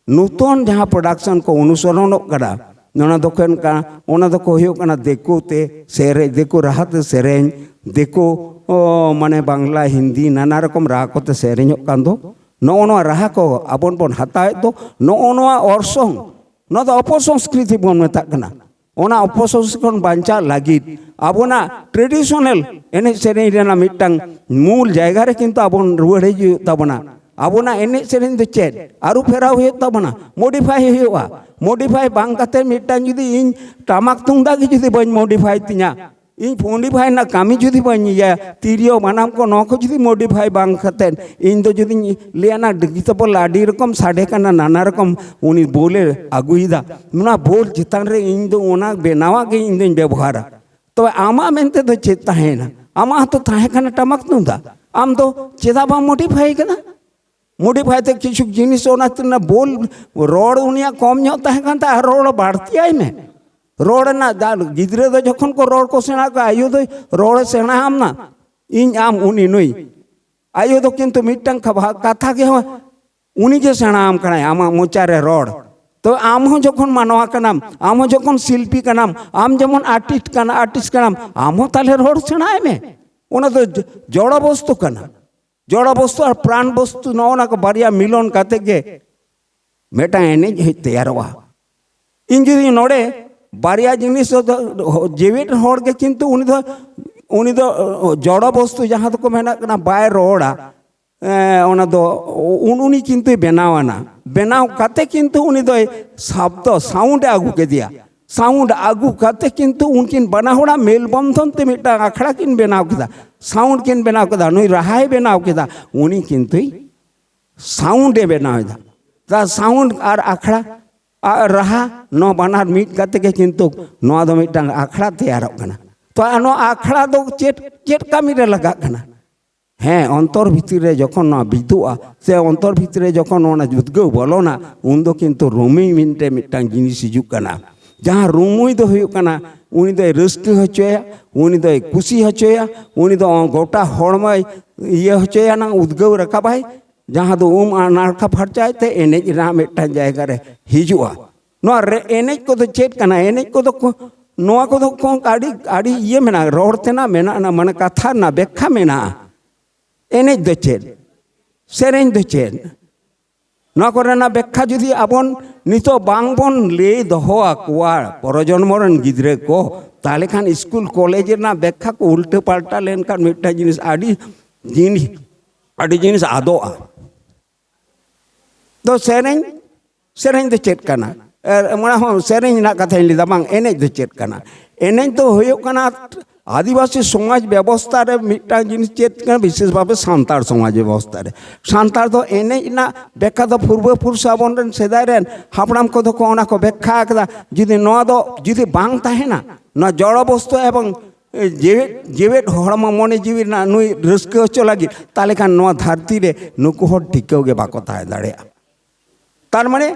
ᱱᱩᱛᱚᱱ ᱡᱟᱦᱟᱸ production ᱠᱚ ᱚᱱᱩᱥᱚᱨᱚᱱᱚᱜ ᱠᱟᱱᱟ, ᱚᱱᱟ ᱫᱚ ᱦᱩᱭᱩᱜ ᱠᱟᱱᱟ, ᱚᱱᱟ ᱫᱚᱠᱚ ᱦᱩᱭᱩᱜ ᱠᱟᱱᱟ ᱫᱤᱠᱩ ᱛᱮ ᱥᱮᱨᱮᱧ, ᱫᱤᱠᱩ ᱨᱟᱦᱟ ᱛᱮ ᱥᱮᱨᱮᱧ, ᱫᱤᱠᱩ, ᱚ, ᱢᱟᱱᱮ ᱵᱟᱝᱞᱟ, ᱦᱤᱱᱫᱤ, ᱱᱟᱱᱟ ᱨᱚᱠᱚᱢ ᱨᱟᱦᱟ ᱠᱚᱛᱮ ᱥᱮᱨᱮᱧᱚᱜ ᱠᱟᱱ ᱫᱚ, ᱱᱚᱜᱼᱚ ᱱᱚᱣᱟ ᱨᱟᱦᱟ ᱠᱚ ᱟᱵᱚ ᱵᱚᱱ ᱦᱟᱛᱟᱣᱮᱫ ᱫᱚ, ᱱᱚᱜᱼᱚ ᱱᱚᱣᱟ ᱚᱨᱥᱚᱝ, ᱱᱚᱣᱟ ᱫᱚ ᱚᱯᱚᱥᱚᱝᱥᱠᱨᱤᱛᱤ ᱵᱚᱱ ᱢᱮᱛᱟᱜ ᱠᱟᱱᱟ᱾ ᱚᱱᱟ ᱚᱯᱚᱥᱚᱝᱥᱠᱨᱤᱛᱤ ᱠᱷᱚᱱ ᱵᱟᱧᱪᱟᱜ ᱞᱟᱹᱜᱤᱫ ᱟᱵᱚᱱᱟᱜ traditional ᱮᱱᱮᱡ ᱥᱮᱨᱮᱧ ᱨᱮᱱᱟᱜ ᱢᱤᱫᱴᱟᱝ ᱢᱩᱞ ᱡᱟᱭᱜᱟ ᱨᱮ ᱠᱤᱱᱛᱩ ᱟᱵᱚᱱ ᱨᱩᱣᱟᱹᱲ ᱦᱤᱡᱩᱜ ᱦᱩᱭᱩᱜ ᱛᱟᱵᱚᱱᱟ᱾ ᱟᱵᱚᱱᱟᱜ ᱮᱱᱮᱡ ᱥᱮᱨᱮᱧ ᱫᱚ ᱪᱮᱫ? ᱟᱹᱨᱩ ᱯᱷᱮᱨᱟᱣ ᱦᱩᱭᱩᱜ ᱛᱟᱵᱚᱱᱟ, modify ᱦᱩᱭᱩᱜᱼᱟ᱾ Modify ᱵᱟᱝ ᱠᱟᱛᱮ ᱢᱤᱫᱴᱟᱝ ᱡᱩᱫᱤ ᱤᱧ ᱴᱟᱢᱟᱠ ᱛᱩᱢᱫᱟᱜ ᱜᱮ ᱡᱩᱫᱤ ᱵᱟᱹᱧ modify ᱛᱤᱧᱟ, ᱤᱧ modify ᱨᱮᱱᱟᱜ ᱠᱟᱹᱢᱤ ᱡᱩᱫᱤ ᱵᱟᱹᱧ ᱤᱭᱟᱹᱭᱟ, ᱛᱤᱨᱭᱳ ᱵᱟᱱᱟᱢ ᱠᱚ ᱱᱚᱣᱟ ᱠᱚ ᱡᱩᱫᱤ modify ᱵᱟᱝ ᱠᱟᱛᱮ ᱤᱧ ᱫᱚ ᱡᱩᱫᱤᱧ ᱞᱟᱹᱭᱟ ᱱᱟ ᱰᱤᱜᱤ ᱛᱟᱵᱚᱞ ᱟᱹᱰᱤ ᱨᱚᱠᱚᱢ ᱥᱟᱰᱮ ᱠᱟᱱᱟ, ᱱᱟᱱᱟ ᱨᱚᱠᱚᱢ ᱩᱱᱤ ᱵᱳᱞᱮ ᱟᱹᱜᱩᱭᱮᱫᱟ, ᱚᱱᱟ ᱵᱳᱞ ᱪᱮᱛᱟᱱ ᱨᱮ ᱤᱧ ᱫᱚ ᱚᱱᱟ ᱵᱮᱱᱟᱣᱟᱜ ᱜᱮ ᱤᱧ ᱫᱚᱧ ᱵᱮᱵᱚᱦᱟᱨᱟ᱾ ᱛᱚᱵᱮ ᱟᱢᱟᱜ ᱢᱮᱱᱛᱮ ᱫᱚ ᱪᱮᱫ ᱛᱟᱦᱮᱸᱭᱮᱱᱟ? ᱟᱢᱟᱜ ᱦᱚᱸᱛᱚ ᱛᱟᱦᱮᱸ ᱠᱟᱱᱟ ᱴᱟᱢᱟᱠ ᱛᱩᱢᱫᱟᱜ, ᱟᱢ ᱫᱚ ᱪᱮᱫᱟᱜ ᱵᱟᱢ modify ᱠᱟᱫᱟ? Modify ᱛᱮ ᱠᱤᱪᱷᱩ ᱡᱤᱱᱤᱥ ᱚᱱᱟ ᱛᱤᱱᱟᱹᱜ ᱵᱳᱞ, ᱨᱚᱲ ᱩᱱᱤᱭᱟᱜ ᱠᱚᱢ ᱧᱚᱜ ᱛᱟᱦᱮᱸ ᱠᱟᱱ ᱛᱟᱭᱟ, ᱟᱨ ᱨᱚᱲ ᱵᱟᱹᱲᱛᱤᱭᱟᱭ ᱢᱮ᱾ ᱨᱚᱲ ᱨᱮᱱᱟᱜ ᱫᱟ-, ᱜᱤᱫᱽᱨᱟᱹ ᱫᱚ ᱡᱚᱠᱷᱚᱱ ᱠᱚ ᱨᱚᱲ ᱠᱚ ᱥᱮᱬᱟ ᱠᱚᱣᱟ, ᱟᱭᱳ ᱫᱚᱭ ᱨᱚᱲᱮ ᱥᱮᱬᱟ ᱟᱢ ᱱᱟ, ᱤᱧ ᱟᱢ ᱩᱱᱤ ᱱᱩᱭ᱾ ᱟᱭᱳ ᱫᱚ ᱠᱤᱱᱛᱩ ᱢᱤᱫᱴᱟᱝ ᱠᱷᱟᱵᱟ-, ᱠᱟᱛᱷᱟ ᱜᱮ ᱦᱚᱸ ᱩᱱᱤ ᱜᱮ ᱥᱮᱬᱟ ᱟᱢ ᱠᱟᱱᱟᱭ, ᱟᱢᱟᱜ ᱢᱚᱪᱟ ᱨᱮ ᱨᱚᱲ᱾ ᱛᱚ ᱟᱢ ᱦᱚᱸ ᱡᱚᱠᱷᱚᱱ ᱢᱟᱱᱣᱟ ᱠᱟᱱᱟᱢ, ᱟᱢ ᱦᱚᱸ ᱡᱚᱠᱷᱚᱱ ᱥᱤᱞᱯᱤ ᱠᱟᱱᱟᱢ, ᱟᱢ ᱡᱮᱢᱚᱱ ᱟᱨᱴᱤᱥᱴ ᱠᱟᱱᱟ, ᱟᱨᱴᱤᱥᱴ ᱠᱟᱱᱟᱢ, ᱟᱢ ᱦᱚᱸ ᱛᱟᱦᱞᱮ ᱨᱚᱲ ᱥᱮᱬᱟᱭ ᱢᱮ᱾ ᱚᱱᱟ ᱫᱚ ᱡᱚ- ᱡᱚᱲᱚ ᱵᱚᱥᱛᱩ ᱠᱟᱱᱟ᱾ ᱡᱚᱲᱚ ᱵᱚᱥᱛᱩ ᱟᱨ ᱯᱨᱟᱱ ᱵᱚᱥᱛᱩ, ᱱᱚᱜᱼᱚ ᱱᱟ ᱠᱚ ᱵᱟᱨᱭᱟ ᱢᱤᱞᱚᱱ ᱠᱟᱛᱮ ᱜᱮ ᱢᱤᱫᱴᱟᱝ ᱮᱱᱮᱡ ᱦᱩᱭ ᱛᱮᱭᱟᱨᱚᱜᱼᱟ᱾ ᱤᱧ ᱡᱩᱫᱤ ᱱᱚᱰᱮ ᱵᱟᱨᱭᱟ ᱡᱤᱱᱤᱥ ᱫᱚ, ᱡᱮᱣᱮᱫ ᱦᱚᱲ ᱜᱮ ᱠᱤᱱᱛᱩ ᱩᱱᱤ ᱫᱚ, ᱩᱱᱤ ᱫᱚ ᱡᱚᱲᱚ ᱵᱚᱥᱛᱩ ᱡᱟᱦᱟᱸ ᱫᱚᱠᱚ ᱢᱮᱱᱟᱜ ᱠᱟᱱᱟ, ᱵᱟᱭ ᱨᱚᱲᱟ, ᱮᱸ, ᱚᱱᱟ ᱫᱚ ᱩᱱ-, ᱩᱱᱤ ᱠᱤᱱᱛᱩᱭ ᱵᱮᱱᱟᱣ ᱟᱱᱟ᱾ ᱵᱮᱱᱟᱣ ᱠᱟᱛᱮ ᱠᱤᱱᱛᱩ ᱩᱱᱤ ᱫᱚᱭ ᱥᱟᱵᱫᱚ, ᱥᱟᱣᱩᱱᱰ ᱮ ᱟᱹᱜᱩ ᱠᱮᱫᱮᱭᱟ᱾ ᱥᱟᱣᱩᱱᱰ ᱟᱹᱜᱩ ᱠᱟᱛᱮ ᱠᱤᱱᱛᱩ ᱩᱱᱠᱤᱱ ᱵᱟᱱᱟ ᱦᱚᱲᱟᱜ ᱢᱮᱞ ᱵᱚᱱᱫᱷᱚᱱ ᱛᱮ ᱢᱤᱫᱴᱟᱝ ᱟᱠᱷᱲᱟ ᱠᱤᱱ ᱵᱮᱱᱟᱣ ᱠᱮᱫᱟ, ᱥᱟᱣᱩᱱᱰ ᱠᱤᱱ ᱵᱮᱱᱟᱣ ᱠᱮᱫᱟ, ᱱᱩᱭ ᱨᱟᱦᱟᱭ ᱵᱮᱱᱟᱣ ᱠᱮᱫᱟ, ᱩᱱᱤ ᱠᱤᱱᱛᱩᱭ ᱥᱟᱣᱩᱱᱰ ᱮ ᱵᱮᱱᱟᱣ ᱮᱫᱟ᱾ ᱛᱟ ᱥᱟᱣᱩᱱᱰ ᱟᱨ ᱟᱠᱷᱲᱟ ᱟᱨ ᱨᱟᱦᱟ, ᱱᱚᱣᱟ ᱵᱟᱱᱟᱨ ᱢᱤᱫ ᱠᱟᱛᱮ ᱜᱮ ᱠᱤᱱᱛᱩ ᱱᱚᱣᱟ ᱫᱚ ᱢᱤᱫᱴᱟᱝ ᱟᱠᱷᱲᱟ ᱛᱮᱭᱟᱨᱚᱜ ᱠᱟᱱᱟ᱾ ᱛᱚ ᱱᱚᱣᱟ ᱟᱠᱷᱲᱟ ᱫᱚ ᱪᱮᱫ, ᱪᱮᱫ ᱠᱟᱹᱢᱤ ᱨᱮ ᱞᱟᱜᱟᱜ ᱠᱟᱱᱟ? ᱦᱮᱸ, ᱚᱱᱛᱚᱨ ᱵᱷᱤᱛᱤᱨ ᱨᱮ ᱡᱚᱠᱷᱚᱱ ᱱᱚᱣᱟ ᱵᱤᱫᱩᱜᱼᱟ, ᱥᱮ ᱚᱱᱛᱚᱨ ᱵᱷᱤᱛᱤᱨ ᱨᱮ ᱡᱚᱠᱷᱚᱱ ᱚᱱᱟ ᱩᱫᱽᱜᱟᱹᱣ ᱵᱚᱞᱚᱱᱟ, ᱩᱱ ᱫᱚ ᱠᱤᱱᱛᱩ ᱨᱩᱢᱤ ᱢᱮᱱᱛᱮ ᱢᱤᱫᱴᱟᱝ ᱡᱤᱱᱤᱥ ᱦᱤᱡᱩᱜ ᱠᱟᱱᱟ᱾ ᱡᱟᱦᱟᱸ ᱨᱩᱢᱩᱭ ᱫᱚ ᱦᱩᱭᱩᱜ ᱠᱟᱱᱟ, ᱩᱱᱤ ᱫᱚᱭ ᱨᱟᱹᱥᱠᱟᱹ ᱦᱚᱪᱚᱭᱟ, ᱩᱱᱤ ᱫᱚᱭ ᱠᱩᱥᱤ ᱦᱚᱪᱚᱭᱟ, ᱩᱱᱤ ᱫᱚ ᱜᱚᱴᱟ ᱦᱚᱲᱢᱚᱭ ᱤᱭᱟᱹ ᱦᱚᱪᱚᱭᱟ, ᱱᱟᱝ ᱩᱫᱽᱜᱟᱹᱣ ᱨᱟᱠᱟᱵᱟᱭ, ᱡᱟᱦᱟᱸ ᱫᱚ ᱩᱢ ᱟᱨ ᱱᱟᱲᱠᱟ ᱯᱷᱟᱨᱪᱟᱭ ᱛᱮ ᱮᱱᱮᱡ ᱨᱮᱱᱟᱜ ᱢᱤᱫᱴᱟᱝ ᱡᱟᱭᱜᱟ ᱨᱮ ᱦᱤᱡᱩᱜᱼᱟ᱾ ᱱᱚᱣᱟ ᱨᱮ ᱮᱱᱮᱡ ᱠᱚᱫᱚ ᱪᱮᱫ ᱠᱟᱱᱟ? ᱮᱱᱮᱡ ᱠᱚᱫᱚ ᱠᱚ, ᱱᱚᱣᱟ ᱠᱚᱫᱚ ᱠᱚ ᱟᱹᱰᱤ, ᱟᱹᱰᱤ ᱤᱭᱟᱹ ᱢᱮᱱᱟᱜᱼᱟ, ᱨᱚᱲ ᱛᱮᱱᱟᱜ ᱢᱮᱱᱟᱜᱼᱟ, ᱢᱟᱱᱮ ᱠᱟᱛᱷᱟ ᱨᱮᱱᱟᱜ ᱵᱮᱠᱠᱷᱟ ᱢᱮᱱᱟᱜᱼᱟ᱾ ᱮᱱᱮᱡ ᱫᱚ ᱪᱮᱫ? ᱥᱮᱨᱮᱧ ᱫᱚ ᱪᱮᱫ? ᱱᱚᱣᱟ ᱠᱚᱨᱮᱱᱟᱜ ᱵᱮᱠᱠᱷᱟ ᱡᱩᱫᱤ ᱟᱵᱚᱱ ᱱᱤᱛᱚᱜ ᱵᱟᱝ ᱵᱚᱱ ᱞᱟᱹᱭ ᱫᱚᱦᱚ ᱟᱠᱚᱣᱟ ᱯᱚᱨᱚᱡᱚᱱᱢᱚ ᱨᱮᱱ ᱜᱤᱫᱽᱨᱟᱹ ᱠᱚ, ᱛᱟᱦᱚᱞᱮ ᱠᱷᱟᱱ ᱥᱠᱩᱞ ᱠᱚᱞᱮᱡᱽ ᱨᱮᱱᱟᱜ ᱵᱮᱠᱠᱷᱟ ᱠᱚ ᱩᱞᱴᱟᱹ ᱯᱟᱞᱴᱟ ᱞᱮᱱᱠᱷᱟᱱ ᱢᱤᱫᱴᱟᱝ ᱡᱤᱱᱤᱥ ᱟᱹᱰᱤ ᱡᱤᱱᱤᱥ, ᱟᱹᱰᱤ ᱡᱤᱱᱤᱥ ᱟᱫᱚᱜᱼᱟ᱾ ᱫᱚ ᱥᱮᱨᱮᱧ, ᱥᱮᱨᱮᱧ ᱫᱚ ᱪᱮᱫ ᱠᱟᱱᱟ? ᱮ, ᱚᱱᱟ ᱦᱚᱸ ᱥᱮᱨᱮᱧ ᱨᱮᱱᱟᱜ ᱠᱟᱛᱷᱟᱧ ᱞᱟᱹᱭᱫᱟ, ᱵᱟᱝ, ᱮᱱᱮᱡ ᱫᱚ ᱪᱮᱫ ᱠᱟᱱᱟ? ᱮᱱᱮᱡ ᱫᱚ ᱦᱩᱭᱩᱜ ᱠᱟᱱᱟ ᱟᱹᱫᱤᱵᱟᱹᱥᱤ ᱥᱚᱢᱟᱡᱽ ᱵᱮᱵᱚᱥᱛᱷᱟ ᱨᱮ ᱢᱤᱫᱴᱟᱝ ᱡᱤᱱᱤᱥ ᱪᱮᱫ ᱠᱟᱱᱟ, ᱵᱤᱥᱮᱥ ᱵᱷᱟᱵᱮ ᱥᱟᱱᱛᱟᱲ ᱥᱚᱢᱟᱡᱽ ᱵᱮᱵᱚᱥᱛᱷᱟ ᱨᱮ᱾ ᱥᱟᱱᱛᱟᱲ ᱫᱚ ᱮᱱᱮᱡ ᱨᱮᱱᱟᱜ ᱵᱮᱠᱠᱷᱟ ᱫᱚ ᱯᱩᱨᱵᱚ ᱯᱩᱨᱩᱥ ᱟᱵᱚᱱ ᱨᱮᱱ ᱥᱮᱫᱟᱭ ᱨᱮᱱ ᱦᱟᱯᱲᱟᱢ ᱠᱚᱫᱚ ᱠᱚ ᱚᱱᱟ ᱠᱚ ᱵᱮᱠᱠᱷᱟ ᱟᱠᱟᱫᱟ᱾ ᱡᱩᱫᱤ ᱱᱚᱣᱟ ᱫᱚ ᱡᱩᱫᱤ ᱵᱟᱝ ᱛᱟᱦᱮᱱᱟ, ᱱᱚᱣᱟ ᱡᱚᱲᱚ ᱵᱚᱥᱛᱩ ᱮᱵᱚᱝ ᱡᱮᱣᱮᱫ, ᱡᱮᱣᱮᱫ ᱦᱚᱲᱢᱚ ᱢᱚᱱᱮ ᱡᱤᱣᱤ ᱨᱮᱱᱟᱜ ᱱᱩᱭ ᱨᱟᱹᱥᱠᱟᱹ ᱦᱚᱪᱚ ᱞᱟᱹᱜᱤᱫ, ᱛᱟᱦᱚᱞᱮ ᱠᱷᱟᱱ ᱱᱚᱣᱟ ᱫᱷᱟᱹᱨᱛᱤ ᱨᱮ ᱱᱩᱠᱩ ᱦᱚᱲ ᱴᱤᱠᱟᱹᱣ ᱜᱮ ᱵᱟᱠᱚ ᱛᱟᱦᱮᱸ ᱫᱟᱲᱮᱭᱟᱜᱼᱟ᱾ ᱛᱟᱨ ᱢᱟᱱᱮ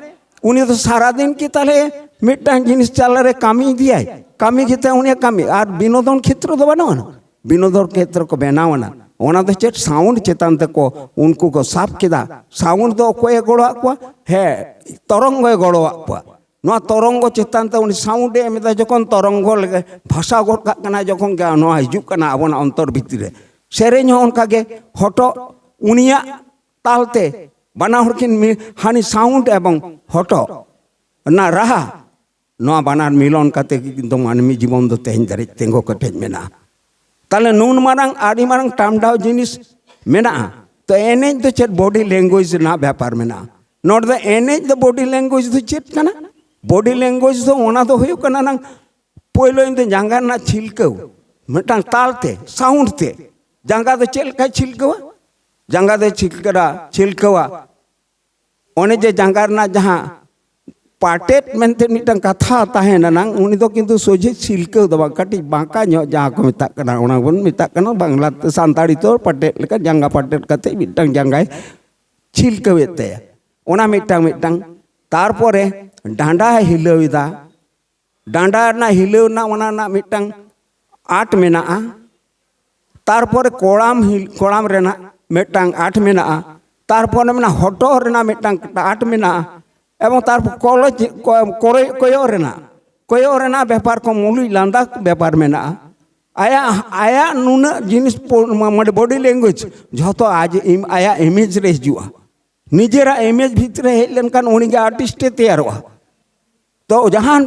ᱩᱱᱤ ᱫᱚ ᱥᱟᱨᱟᱫᱤᱱ ᱠᱤ ᱛᱟᱦᱚᱞᱮ ᱢᱤᱫᱴᱟᱝ ᱡᱤᱱᱤᱥ ᱪᱟᱞᱟ ᱨᱮ ᱠᱟᱹᱢᱤ ᱤᱫᱤᱭᱟᱭ? ᱠᱟᱹᱢᱤ ᱠᱟᱛᱮ ᱩᱱᱤᱭᱟᱜ ᱠᱟᱹᱢᱤ ᱟᱨ ᱵᱤᱱᱳᱫᱚᱱ ᱠᱷᱮᱛᱨᱚ ᱫᱚ ᱵᱟᱹᱱᱩᱜ ᱟᱱᱟ᱾ ᱵᱤᱱᱳᱫᱚᱱ ᱠᱷᱮᱛᱨᱚ ᱠᱚ ᱵᱮᱱᱟᱣ ᱮᱱᱟ᱾ ᱚᱱᱟ ᱫᱚ ᱪᱮᱫ ᱥᱟᱣᱩᱱᱰ ᱪᱮᱛᱟᱱ ᱛᱮᱠᱚ ᱩᱱᱠᱩ ᱠᱚ ᱥᱟᱵ ᱠᱮᱫᱟ᱾ ᱥᱟᱣᱩᱱᱰ ᱫᱚ ᱚᱠᱚᱭᱮ ᱜᱚᱲᱚᱣᱟᱜ ᱠᱚᱣᱟ? ᱦᱮᱸ, ᱛᱚᱨᱚᱝᱜᱚᱭ ᱜᱚᱲᱚᱣᱟᱜ ᱠᱚᱣᱟ᱾ ᱱᱚᱣᱟ ᱛᱚᱨᱚᱝᱜᱚ ᱪᱮᱛᱟᱱ ᱛᱮ ᱩᱱᱤ ᱥᱟᱣᱩᱱᱰ ᱮ ᱮᱢ ᱮᱫᱟ, ᱡᱚᱠᱷᱚᱱ ᱛᱚᱨᱚᱝᱜᱚ ᱞᱮᱠᱟ ᱵᱷᱟᱥᱟᱣ ᱜᱚᱫ ᱠᱟᱜ ᱠᱟᱱᱟ, ᱡᱚᱠᱷᱚᱱ ᱜᱮ ᱱᱚᱣᱟ ᱦᱤᱡᱩᱜ ᱠᱟᱱᱟ ᱟᱵᱚᱱᱟᱜ ᱚᱱᱛᱚᱨ ᱵᱷᱤᱛᱤᱨ ᱨᱮ᱾ ᱥᱮᱨᱮᱧ ᱦᱚᱸ ᱚᱱᱠᱟ ᱜᱮ ᱦᱚᱴᱚᱜ ᱩᱱᱤᱭᱟᱜ ᱛᱟᱞ ᱛᱮ ᱵᱟᱱᱟ ᱦᱚᱲ ᱠᱤᱱ ᱢᱤ-, ᱦᱟᱹᱱᱤ ᱥᱟᱣᱩᱱᱰ ᱮᱵᱚᱝ ᱦᱚᱴᱚᱜ ᱨᱮᱱᱟᱜ ᱨᱟᱦᱟ, ᱱᱚᱣᱟ ᱵᱟᱱᱟᱨ ᱢᱤᱞᱚᱱ ᱠᱟᱛᱮ ᱜᱮ ᱠᱤᱱᱛᱩ ᱢᱟᱹᱱᱢᱤ ᱡᱤᱵᱚᱱ ᱫᱚ ᱛᱮᱦᱮᱧ ᱫᱷᱟᱹᱨᱤᱡ ᱛᱤᱸᱜᱩ ᱠᱮᱴᱮᱡ ᱢᱮᱱᱟᱜᱼᱟ᱾ ᱛᱟᱦᱞᱮ ᱱᱩᱱ ᱢᱟᱨᱟᱝ, ᱟᱹᱰᱤ ᱢᱟᱨᱟᱝ ᱴᱟᱢᱰᱟᱣ ᱡᱤᱱᱤᱥ ᱢᱮᱱᱟᱜᱼᱟ᱾ ᱛᱚ ᱮᱱᱮᱡ ᱫᱚ ᱪᱮᱫ ᱵᱚᱰᱤ ᱞᱮᱝᱜᱩᱭᱮᱡᱽ ᱨᱮᱱᱟᱜ ᱵᱮᱯᱟᱨ ᱢᱮᱱᱟᱜᱼᱟ᱾ ᱱᱚᱰᱮ ᱫᱚ ᱮᱱᱮᱡ ᱫᱚ ᱵᱚᱰᱤ ᱞᱮᱝᱜᱩᱭᱮᱡᱽ ᱫᱚ ᱪᱮᱫ ᱠᱟᱱᱟ? ᱵᱚᱰᱤ ᱞᱮᱝᱜᱩᱭᱮᱡᱽ ᱫᱚ ᱚᱱᱟ ᱫᱚ ᱦᱩᱭᱩᱜ ᱠᱟᱱᱟ ᱱᱟᱝ ᱯᱳᱭᱞᱳ ᱤᱧ ᱫᱚ ᱡᱟᱸᱜᱟ ᱨᱮᱱᱟᱜ ᱪᱷᱤᱞᱠᱟᱹᱣ, ᱢᱤᱫᱴᱟᱝ ᱛᱟᱞ ᱛᱮ, ᱥᱟᱣᱩᱱᱰ ᱛᱮ᱾ ᱡᱟᱸᱜᱟ ᱫᱚ ᱪᱮᱫ ᱞᱮᱠᱟᱭ ᱪᱷᱤᱞᱠᱟᱹᱣᱟ? ᱡᱟᱸᱜᱟ ᱫᱚᱭ ᱪᱷᱤᱞᱠᱟᱹᱣᱟ, ᱪᱷᱤᱞᱠᱟᱹᱣᱟ᱾ ᱚᱱᱮ ᱡᱮ ᱡᱟᱸᱜᱟ ᱨᱮᱱᱟᱜ ᱡᱟᱦᱟᱸ ᱯᱟᱴᱮᱫ ᱢᱮᱱᱛᱮ ᱢᱤᱫᱴᱟᱝ ᱠᱟᱛᱷᱟ ᱛᱟᱦᱮᱱᱟ ᱱᱟᱝ, ᱩᱱᱤ ᱫᱚ ᱠᱤᱱᱛᱩ ᱥᱚᱡᱷᱮ ᱪᱷᱤᱞᱠᱟᱹᱣ ᱫᱚ ᱵᱟᱝ, ᱠᱟᱹᱴᱤᱡ ᱵᱟᱸᱠᱟ ᱧᱚᱜ ᱡᱟᱦᱟᱸ ᱠᱚ ᱢᱮᱛᱟᱜ ᱠᱟᱱᱟ, ᱚᱱᱟ ᱵᱚᱱ ᱢᱮᱛᱟᱜ ᱠᱟᱱᱟ ᱵᱟᱝᱞᱟ ᱛᱮ, ᱥᱟᱱᱛᱟᱲᱤ ᱛᱮ ᱯᱟᱴᱮᱫ ᱞᱮᱠᱟ ᱡᱟᱸᱜᱟ ᱯᱟᱴᱮᱫ ᱠᱟᱛᱮ ᱢᱤᱫᱴᱟᱝ ᱡᱟᱸᱜᱟᱭ ᱪᱷᱤᱞᱠᱟᱹᱣᱮᱫ ᱛᱟᱭᱟ᱾ ᱚᱱᱟ ᱢᱤᱫᱴᱟᱝ ᱢᱤᱫᱴᱟᱝ᱾ ᱛᱟᱨᱯᱚᱨᱮ ᱰᱟᱸᱰᱟᱭ ᱦᱤᱞᱟᱹᱣ ᱮᱫᱟ, ᱰᱟᱸᱰᱟ ᱨᱮᱱᱟᱜ ᱦᱤᱞᱟᱹᱣ ᱨᱮᱱᱟᱜ ᱚᱱᱟ ᱨᱮᱱᱟᱜ ᱢᱤᱫᱴᱟᱝ ᱟᱸᱴ ᱢᱮᱱᱟᱜᱼᱟ᱾ ᱛᱟᱨᱯᱚᱨᱮ ᱠᱚᱲᱟᱢ ᱦᱤᱞ-, ᱠᱚᱲᱟᱢ ᱨᱮᱱᱟᱜ ᱢᱤᱫᱴᱟᱝ ᱟᱸᱴ ᱢᱮᱱᱟᱜᱼᱟ᱾ ᱛᱟᱨᱯᱚᱨᱮ ᱢᱮᱱᱟᱜᱼᱟ ᱦᱚᱴᱚᱜ ᱨᱮᱱᱟᱜ ᱢᱤᱫᱴᱟᱝ ᱟᱸᱴ ᱢᱮᱱᱟᱜᱼᱟ᱾ ᱮᱵᱚᱝ ᱛᱟᱨᱯᱚᱨ ᱠᱚᱞᱮᱡᱽ ᱠᱚ-, ᱠᱚᱭᱚᱜ, ᱠᱚᱭᱚᱜ ᱨᱮᱱᱟᱜ, ᱠᱚᱭᱚᱜ ᱨᱮᱱᱟᱜ ᱵᱮᱯᱟᱨ ᱠᱚ, ᱢᱩᱞᱩᱡ ᱞᱟᱸᱫᱟ ᱵᱮᱯᱟᱨ ᱢᱮᱱᱟᱜᱼᱟ᱾ ᱟᱭᱟᱜ, ᱟᱭᱟᱜ ᱱᱩᱱᱟᱹᱜ ᱡᱤᱱᱤᱥ ᱯᱚ-, ᱢᱟ-, ᱢᱟᱱᱮ ᱵᱚᱰᱤ ᱞᱮᱝᱜᱩᱭᱮᱡᱽ ᱡᱷᱚᱛᱚ ᱟᱡ ᱤᱢ-, ᱟᱭᱟᱜ ᱤᱢᱮᱡᱽ ᱨᱮ ᱦᱤᱡᱩᱜᱼᱟ᱾ ᱱᱤᱡᱮᱨᱟᱜ ᱤᱢᱮᱡᱽ ᱵᱷᱤᱛᱨᱤ ᱨᱮ ᱦᱮᱡ ᱞᱮᱱᱠᱷᱟᱱ ᱩᱱᱤᱜᱮ ᱟᱨᱴᱤᱥᱴ ᱮ ᱛᱮᱭᱟᱨᱚᱜᱼᱟ᱾ ᱛᱚ ᱡᱟᱦᱟᱱ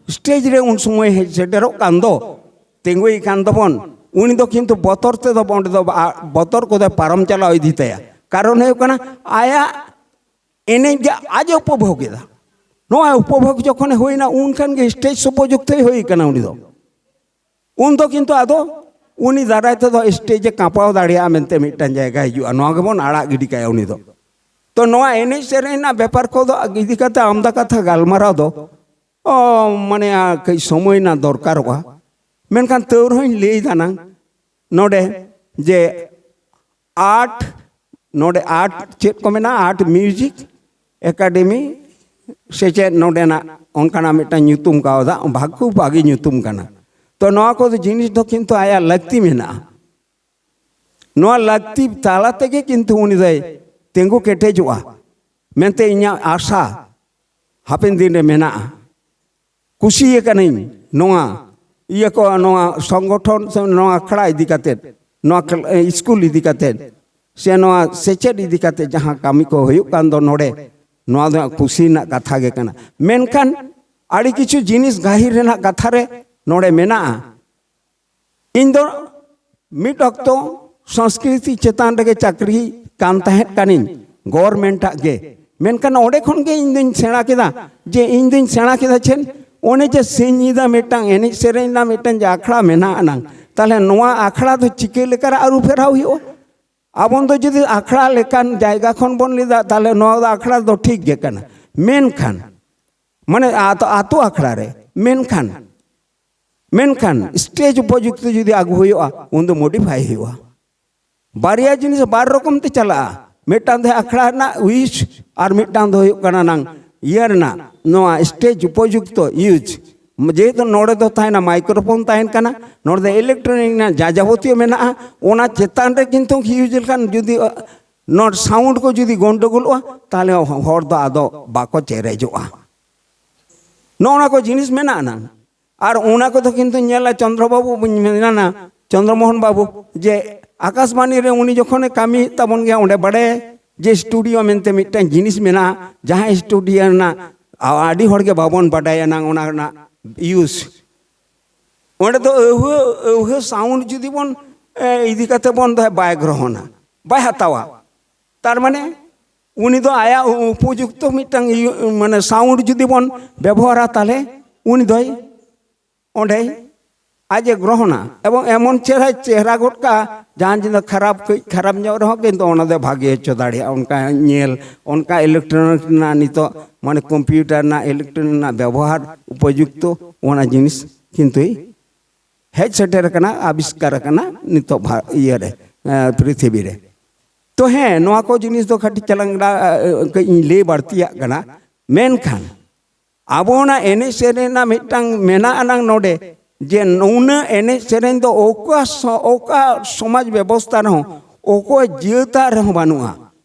ᱥᱴᱮᱡᱽ ᱨᱮ ᱩᱱ ᱥᱚᱢᱚᱭ ᱦᱮᱡ ᱥᱮᱴᱮᱨᱚᱜ ᱠᱟᱱ ᱫᱚ, ᱛᱤᱸᱜᱩᱭ ᱠᱟᱱ ᱫᱚᱵᱚᱱ, ᱩᱱᱤ ᱫᱚ ᱠᱤᱱᱛᱩ ᱵᱚᱛᱚᱨ ᱛᱮᱫᱚ ᱚᱸᱰᱮ ᱫᱚ ᱵᱟ-, ᱵᱚᱛᱚᱨ ᱠᱚᱫᱚ ᱯᱟᱨᱚᱢ ᱪᱟᱞᱟᱣ ᱤᱫᱤ ᱛᱟᱭᱟ᱾ ᱠᱟᱨᱚᱱ ᱦᱩᱭᱩᱜ ᱠᱟᱱᱟ ᱟᱭᱟᱜ ᱮᱱᱮᱡ ᱜᱮ ᱟᱡ ᱮ ᱩᱯᱚᱵᱷᱳᱜᱽ ᱮᱫᱟ᱾ ᱱᱚᱣᱟ ᱩᱯᱚᱵᱷᱳᱜᱽ ᱡᱚᱠᱷᱚᱱᱮ ᱦᱩᱭᱱᱟ, ᱩᱱ ᱠᱷᱟᱱ ᱜᱮ ᱥᱴᱮᱡᱽ ᱥᱩᱯᱚᱡᱩᱠᱛᱚᱭ ᱦᱩᱭ ᱠᱟᱱᱟ ᱩᱱᱤ ᱫᱚ᱾ ᱩᱱ ᱫᱚ ᱠᱤᱱᱛᱩ ᱟᱫᱚ ᱩᱱᱤ ᱫᱟᱨᱟᱭ ᱛᱮᱫᱚ ᱥᱴᱮᱡᱽ ᱮ ᱠᱟᱸᱯᱟᱣ ᱫᱟᱲᱮᱭᱟᱜᱼᱟ ᱢᱮᱱᱛᱮ ᱢᱤᱫᱴᱟᱝ ᱡᱟᱭᱜᱟ ᱦᱤᱡᱩᱜᱼᱟ, ᱱᱚᱣᱟ ᱜᱮᱵᱚᱱ ᱟᱲᱟᱜ ᱜᱤᱰᱤ ᱠᱟᱭᱟ ᱩᱱᱤ ᱫᱚ᱾ ᱛᱚ ᱱᱚᱣᱟ ᱮᱱᱮᱡ ᱥᱮᱨᱮᱧ ᱨᱮᱱᱟᱜ ᱵᱮᱯᱟᱨ ᱠᱚᱫᱚ ᱤᱫᱤ ᱠᱟᱛᱮ ᱟᱢᱫᱟ ᱠᱟᱛᱷᱟ ᱜᱟᱞᱢᱟᱨᱟᱣ ᱫᱚ, ᱚ, ᱢᱟᱱᱮ, ᱟᱨ ᱠᱟᱹᱡ ᱥᱚᱢᱚᱭ ᱨᱮᱱᱟᱜ ᱫᱚᱨᱠᱟᱨᱚᱜᱼᱟ᱾ ᱢᱮᱱᱠᱷᱟᱱ ᱛᱟᱹᱣ ᱨᱮᱦᱚᱸᱧ ᱞᱟᱹᱭ ᱫᱟ ᱱᱟᱝ ᱱᱚᱰᱮ ᱡᱮ ᱟᱨᱴ, ᱱᱚᱰᱮ ᱟᱨᱴ ᱪᱮᱫ ᱠᱚ ᱢᱮᱱᱟ, ᱟᱨᱴ ᱢᱤᱣᱡᱤᱠ ᱮᱠᱟᱰᱮᱢᱤ ᱥᱮ ᱪᱮᱫ ᱱᱚᱰᱮᱱᱟᱜ ᱚᱱᱠᱟᱱᱟᱜ ᱢᱤᱫᱴᱟᱝ ᱧᱩᱛᱩᱢ ᱠᱟᱣᱫᱟ, ᱵᱷᱟᱜᱽ, ᱠᱷᱩᱵ ᱵᱷᱟᱹᱜᱤ ᱧᱩᱛᱩᱢ ᱠᱟᱱᱟ᱾ ᱛᱚ ᱱᱚᱣᱟ ᱠᱚᱫᱚ ᱡᱤᱱᱤᱥ ᱫᱚ ᱠᱤᱱᱛᱩ ᱟᱭᱟᱜ ᱞᱟᱹᱠᱛᱤ ᱢᱮᱱᱟᱜᱼᱟ᱾ ᱱᱚᱣᱟ ᱞᱟᱹᱠᱛᱤ ᱛᱟᱞᱟ ᱛᱮᱜᱮ ᱠᱤᱱᱛᱩ ᱩᱱᱤ ᱫᱚᱭ ᱛᱤᱸᱜᱩ ᱠᱮᱴᱮᱡᱚᱜᱼᱟ ᱢᱮᱱᱛᱮ ᱤᱧᱟᱹᱜ ᱟᱥᱟ᱾ ᱦᱟᱯᱮᱱ ᱫᱤᱱ ᱨᱮ ᱢᱮᱱᱟᱜᱼᱟ᱾ ᱠᱩᱥᱤ ᱟᱠᱟᱱᱟᱹᱧ ᱱᱚᱣᱟ ᱤᱭᱟᱹ ᱠᱚ, ᱱᱚᱣᱟ ᱥᱚᱝᱜᱚᱴᱷᱚᱱ ᱥᱮ ᱱᱚᱣᱟ ᱟᱠᱷᱲᱟ ᱤᱫᱤ ᱠᱟᱛᱮᱫ, ᱱᱚᱣᱟ ᱠᱞ- ᱮ, ᱥᱠᱩᱞ ᱤᱫᱤ ᱠᱟᱛᱮᱫ, ᱥᱮ ᱱᱚᱣᱟ ᱥᱮᱪᱮᱫ ᱤᱫᱤ ᱠᱟᱛᱮᱫ ᱡᱟᱦᱟᱸ ᱠᱟᱹᱢᱤ ᱠᱚ ᱦᱩᱭᱩᱜ ᱠᱟᱱ ᱫᱚ ᱱᱚᱰᱮ, ᱱᱚᱣᱟ ᱫᱚ ᱠᱩᱥᱤ ᱨᱮᱱᱟᱜ ᱠᱟᱛᱷᱟ ᱜᱮ ᱠᱟᱱᱟ᱾ ᱢᱮᱱᱠᱷᱟᱱ ᱟᱹᱰᱤ ᱠᱤᱪᱷᱩ ᱡᱤᱱᱤᱥ ᱜᱟᱹᱦᱤᱨ ᱨᱮᱱᱟᱜ ᱠᱟᱛᱷᱟ ᱨᱮ ᱱᱚᱰᱮ ᱢᱮᱱᱟᱜᱼᱟ᱾ ᱤᱧ ᱫᱚ ᱢᱤᱫ ᱚᱠᱛᱚ ᱥᱚᱝᱥᱠᱨᱤᱛᱤ ᱪᱮᱛᱟᱱ ᱨᱮᱜᱮ ᱪᱟᱹᱠᱨᱤ ᱠᱟᱱ ᱛᱟᱦᱮᱸᱫ ᱠᱟᱱᱤᱧ, ᱜᱚᱵᱷᱚᱨᱱᱢᱮᱱᱴ ᱟᱜ ᱜᱮ᱾ ᱢᱮᱱᱠᱷᱟᱱ ᱚᱸᱰᱮ ᱠᱷᱚᱱ ᱜᱮ ᱤᱧ ᱫᱩᱧ ᱥᱮᱬᱟ ᱠᱮᱫᱟ᱾ ᱡᱮ ᱤᱧ ᱫᱩᱧ ᱥᱮᱬᱟ ᱠᱮᱫᱟ ᱪᱮᱫ? ᱚᱱᱮ ᱡᱮ ᱥᱤᱧ ᱧᱤᱫᱟᱹ ᱢᱤᱫᱴᱟᱝ ᱮᱱᱮᱡ ᱥᱮᱨᱮᱧ ᱨᱮᱱᱟᱜ ᱢᱤᱫᱴᱟᱝ ᱡᱮ ᱟᱠᱷᱲᱟ ᱢᱮᱱᱟᱜ ᱟᱱᱟᱝ, ᱛᱟᱦᱞᱮ ᱱᱚᱣᱟ ᱟᱠᱷᱲᱟ ᱫᱚ ᱪᱤᱠᱟᱹ ᱞᱮᱠᱟᱨᱮ ᱟᱹᱨᱩ ᱯᱷᱮᱨᱟᱣ ᱦᱩᱭᱩᱜᱼᱟ? ᱟᱵᱚᱱ ᱫᱚ ᱡᱩᱫᱤ ᱟᱠᱷᱲᱟ ᱞᱮᱠᱟᱱ ᱡᱟᱭᱜᱟ ᱠᱷᱚᱱ ᱵᱚᱱ ᱞᱟᱹᱭᱫᱟ, ᱛᱟᱦᱞᱮ ᱱᱚᱣᱟ ᱫᱚ ᱟᱠᱷᱲᱟ ᱫᱚ ᱴᱷᱤᱠ ᱜᱮ ᱠᱟᱱᱟ᱾ ᱢᱮᱱᱠᱷᱟᱱ ᱢᱟᱱᱮ ᱟᱛᱳ, ᱟᱛᱳ ᱟᱠᱷᱲᱟ ᱨᱮ, ᱢᱮᱱᱠᱷᱟᱱ, ᱢᱮᱱᱠᱷᱟᱱ ᱥᱴᱮᱡᱽ ᱩᱯᱚᱡᱩᱠᱛᱚ ᱡᱩᱫᱤ ᱟᱹᱜᱩ ᱦᱩᱭᱩᱜᱼᱟ, ᱩᱱ ᱫᱚ ᱢᱚᱰᱤᱯᱷᱟᱭ ᱦᱩᱭᱩᱜᱼᱟ᱾ ᱵᱟᱨᱭᱟ ᱡᱤᱱᱤᱥ ᱵᱟᱨ ᱨᱚᱠᱚᱢ ᱛᱮ ᱪᱟᱞᱟᱜᱼᱟ, ᱢᱤᱫᱴᱟᱝ ᱫᱚ ᱟᱠᱷᱲᱟ ᱨᱮᱱᱟᱜ ᱩᱭᱤᱥ ᱟᱨ ᱢᱤᱫᱴᱟᱝ ᱫᱚ ᱦᱩᱭᱩᱜ ᱠᱟᱱᱟ ᱱᱟᱝ ᱤᱭᱟᱹ ᱨᱮᱱᱟᱜ ᱱᱚᱣᱟ ᱥᱴᱮᱡᱽ ᱩᱯᱚᱡᱩᱠᱛᱚ ᱤᱭᱩᱡᱽ᱾ ᱡᱮᱦᱮᱛᱩ ᱱᱚᱰᱮ ᱫᱚ ᱛᱟᱦᱮᱱᱟ, ᱢᱟᱭᱠᱨᱳᱯᱷᱳᱱ ᱛᱟᱦᱮᱱ ᱠᱟᱱᱟ, ᱱᱚᱰᱮ ᱫᱚ ᱤᱞᱮᱠᱴᱨᱚᱱᱤᱠ ᱨᱮᱱᱟᱜ ᱡᱟ ᱡᱟᱵᱚᱛᱤᱭᱚ ᱢᱮᱱᱟᱜᱼᱟ, ᱚᱱᱟ ᱪᱮᱛᱟᱱ ᱨᱮ ᱠᱤᱱᱛᱩ ᱤᱭᱩᱡᱽ ᱞᱮᱠᱷᱟᱱ ᱡᱩᱫᱤ ᱱᱚᱰᱮ ᱥᱟᱣᱩᱱᱰ ᱠᱚ ᱡᱩᱫᱤ ᱜᱚᱱᱰᱚᱜᱳᱞᱚᱜᱼᱟ, ᱛᱟᱦᱚᱞᱮ ᱦᱚᱲ ᱫᱚ ᱟᱫᱚ ᱵᱟᱠᱚ ᱪᱮᱨᱮᱡᱚᱜᱼᱟ᱾ ᱱᱚᱜᱼᱚ ᱱᱚᱣᱟ ᱠᱚ ᱡᱤᱱᱤᱥ ᱢᱮᱱᱟᱜᱼᱟ ᱱᱟᱝ᱾ ᱟᱨ ᱚᱱᱟ ᱠᱚᱫᱚ ᱠᱤᱱᱛᱩ ᱧᱮᱞᱟ ᱪᱚᱱᱫᱨᱚ ᱵᱟᱹᱵᱩ, ᱵᱟᱹᱧ ᱢᱮᱱᱟ ᱪᱚᱱᱫᱨᱚ ᱢᱳᱦᱚᱱ ᱵᱟᱹᱵᱩ, ᱡᱮ ᱟᱠᱟᱥᱵᱟᱱᱤ ᱨᱮ ᱩᱱᱤ ᱡᱚᱠᱷᱚᱱᱮ ᱠᱟᱹᱢᱤᱭᱮᱫ ᱛᱟᱵᱚᱱ ᱜᱮᱭᱟ, ᱚᱸᱰᱮ ᱵᱟᱲᱟᱭᱟ ᱡᱮ ᱥᱴᱩᱰᱤᱭᱳ ᱢᱮᱱᱛᱮ ᱢᱤᱫᱴᱟᱝ ᱡᱤᱱᱤᱥ ᱢᱮᱱᱟᱜᱼᱟ, ᱡᱟᱦᱟᱸ ᱥᱴᱩᱰᱤᱭᱳ ᱨᱮᱱᱟᱜ ᱟ-, ᱟᱹᱰᱤ ᱦᱚᱲ ᱜᱮ ᱵᱟᱵᱚᱱ ᱵᱟᱰᱟᱭᱟ ᱱᱟᱝ ᱚᱱᱟ ᱨᱮᱱᱟᱜ ᱤᱭᱩᱡᱽ᱾ ᱚᱸᱰᱮ ᱫᱚ ᱟᱹᱣᱦᱟᱹ, ᱟᱹᱣᱦᱟᱹ ᱥᱟᱣᱩᱱᱰ ᱡᱩᱫᱤ ᱵᱚᱱ, ᱮ, ᱤᱫᱤ ᱠᱟᱛᱮ ᱵᱚᱱ ᱫᱚᱦᱚᱭᱟ, ᱵᱟᱭ ᱜᱨᱚᱦᱚᱱᱟ, ᱵᱟᱭ ᱦᱟᱛᱟᱣᱟ᱾ ᱛᱟᱨ ᱢᱟᱱᱮ ᱩᱱᱤ ᱫᱚ ᱟᱭᱟᱜ ᱩᱯᱚᱡᱩᱠᱛᱚ ᱢᱤᱫᱴᱟᱝ ᱤᱭᱟᱹ, ᱢᱟᱱᱮ ᱥᱟᱣᱩᱱᱰ ᱡᱩᱫᱤ ᱵᱚᱱ ᱵᱮᱵᱚᱦᱟᱨᱟ, ᱛᱟᱦᱚᱞᱮ ᱩᱱᱤ ᱫᱚᱭ ᱚᱸᱰᱮ ᱟᱡ ᱮ ᱜᱨᱚᱦᱚᱱᱟ᱾ ᱮᱵᱚᱝ ᱮᱢᱚᱱ ᱪᱮᱦᱨᱟᱭ ᱪᱮᱦᱨᱟ ᱜᱚᱫ ᱠᱟᱜᱼᱟ, ᱡᱟᱦᱟᱸ ᱡᱤᱱᱤᱥ ᱠᱷᱟᱨᱟᱯ, ᱠᱟᱹᱡ ᱠᱷᱟᱨᱟᱯ ᱧᱚᱜ ᱨᱮᱦᱚᱸ ᱠᱤᱱᱛᱩ ᱚᱱᱟ ᱫᱚ ᱵᱷᱟᱜᱮ ᱦᱚᱪᱚ ᱫᱟᱲᱮᱭᱟᱜᱼᱟ᱾ ᱚᱱᱠᱟ ᱧᱮᱞ, ᱚᱱᱠᱟ ᱤᱞᱮᱠᱴᱨᱚᱱᱤᱠ ᱨᱮᱱᱟᱜ ᱱᱤᱛᱚᱜ ᱢᱟᱱᱮ ᱠᱚᱢᱯᱤᱭᱩᱴᱟᱨ ᱨᱮᱱᱟᱜ, ᱤᱞᱮᱠᱴᱨᱚᱱᱤᱠ ᱨᱮᱱᱟᱜ ᱵᱮᱵᱚᱦᱟᱨ ᱩᱯᱚᱡᱩᱠᱛᱚ ᱚᱱᱟ ᱡᱤᱱᱤᱥ ᱠᱤᱱᱛᱩᱭ ᱦᱮᱡ ᱥᱮᱴᱮᱨ ᱟᱠᱟᱱᱟ, ᱟᱵᱤᱥᱠᱟᱨ ᱟᱠᱟᱱᱟ ᱱᱤᱛᱚᱜ ᱵᱷᱟ-, ᱤᱭᱟᱹᱨᱮ, ᱮ, ᱯᱨᱤᱛᱷᱤᱵᱤ ᱨᱮ᱾ ᱛᱚ ᱦᱮᱸ, ᱱᱚᱣᱟ ᱠᱚ ᱡᱤᱱᱤᱥ ᱫᱚ ᱠᱟᱹᱴᱤᱡ ᱪᱟᱞᱟᱝ ᱰᱟ-, ᱮ, ᱠᱟᱹᱡ ᱤᱧ ᱞᱟᱹᱭ ᱵᱟᱹᱲᱛᱤᱭᱟᱜ ᱠᱟᱱᱟ᱾ ᱢᱮᱱᱠᱷᱟᱱ ᱟᱵᱚ ᱚᱱᱟ ᱮᱱᱮᱡ ᱥᱮᱨᱮᱧ ᱨᱮᱱᱟᱜ ᱢᱤᱫᱴᱟᱝ ᱢᱮᱱᱟᱜ ᱟᱱᱟᱝ ᱱᱚᱰᱮ, ᱡᱮ ᱱᱩᱱᱟᱹᱜ ᱮᱱᱮᱡ ᱥᱮᱨᱮᱧ ᱫᱚ ᱚᱠᱟ ᱥᱚ-, ᱚᱠᱟ ᱥᱚᱢᱟᱡᱽ ᱵᱮᱵᱚᱥᱛᱷᱟ ᱨᱮᱦᱚᱸ, ᱚᱠᱚᱭ ᱡᱟᱹᱛᱟᱜ ᱨᱮᱦᱚᱸ ᱵᱟᱹᱱᱩᱜᱼᱟ᱾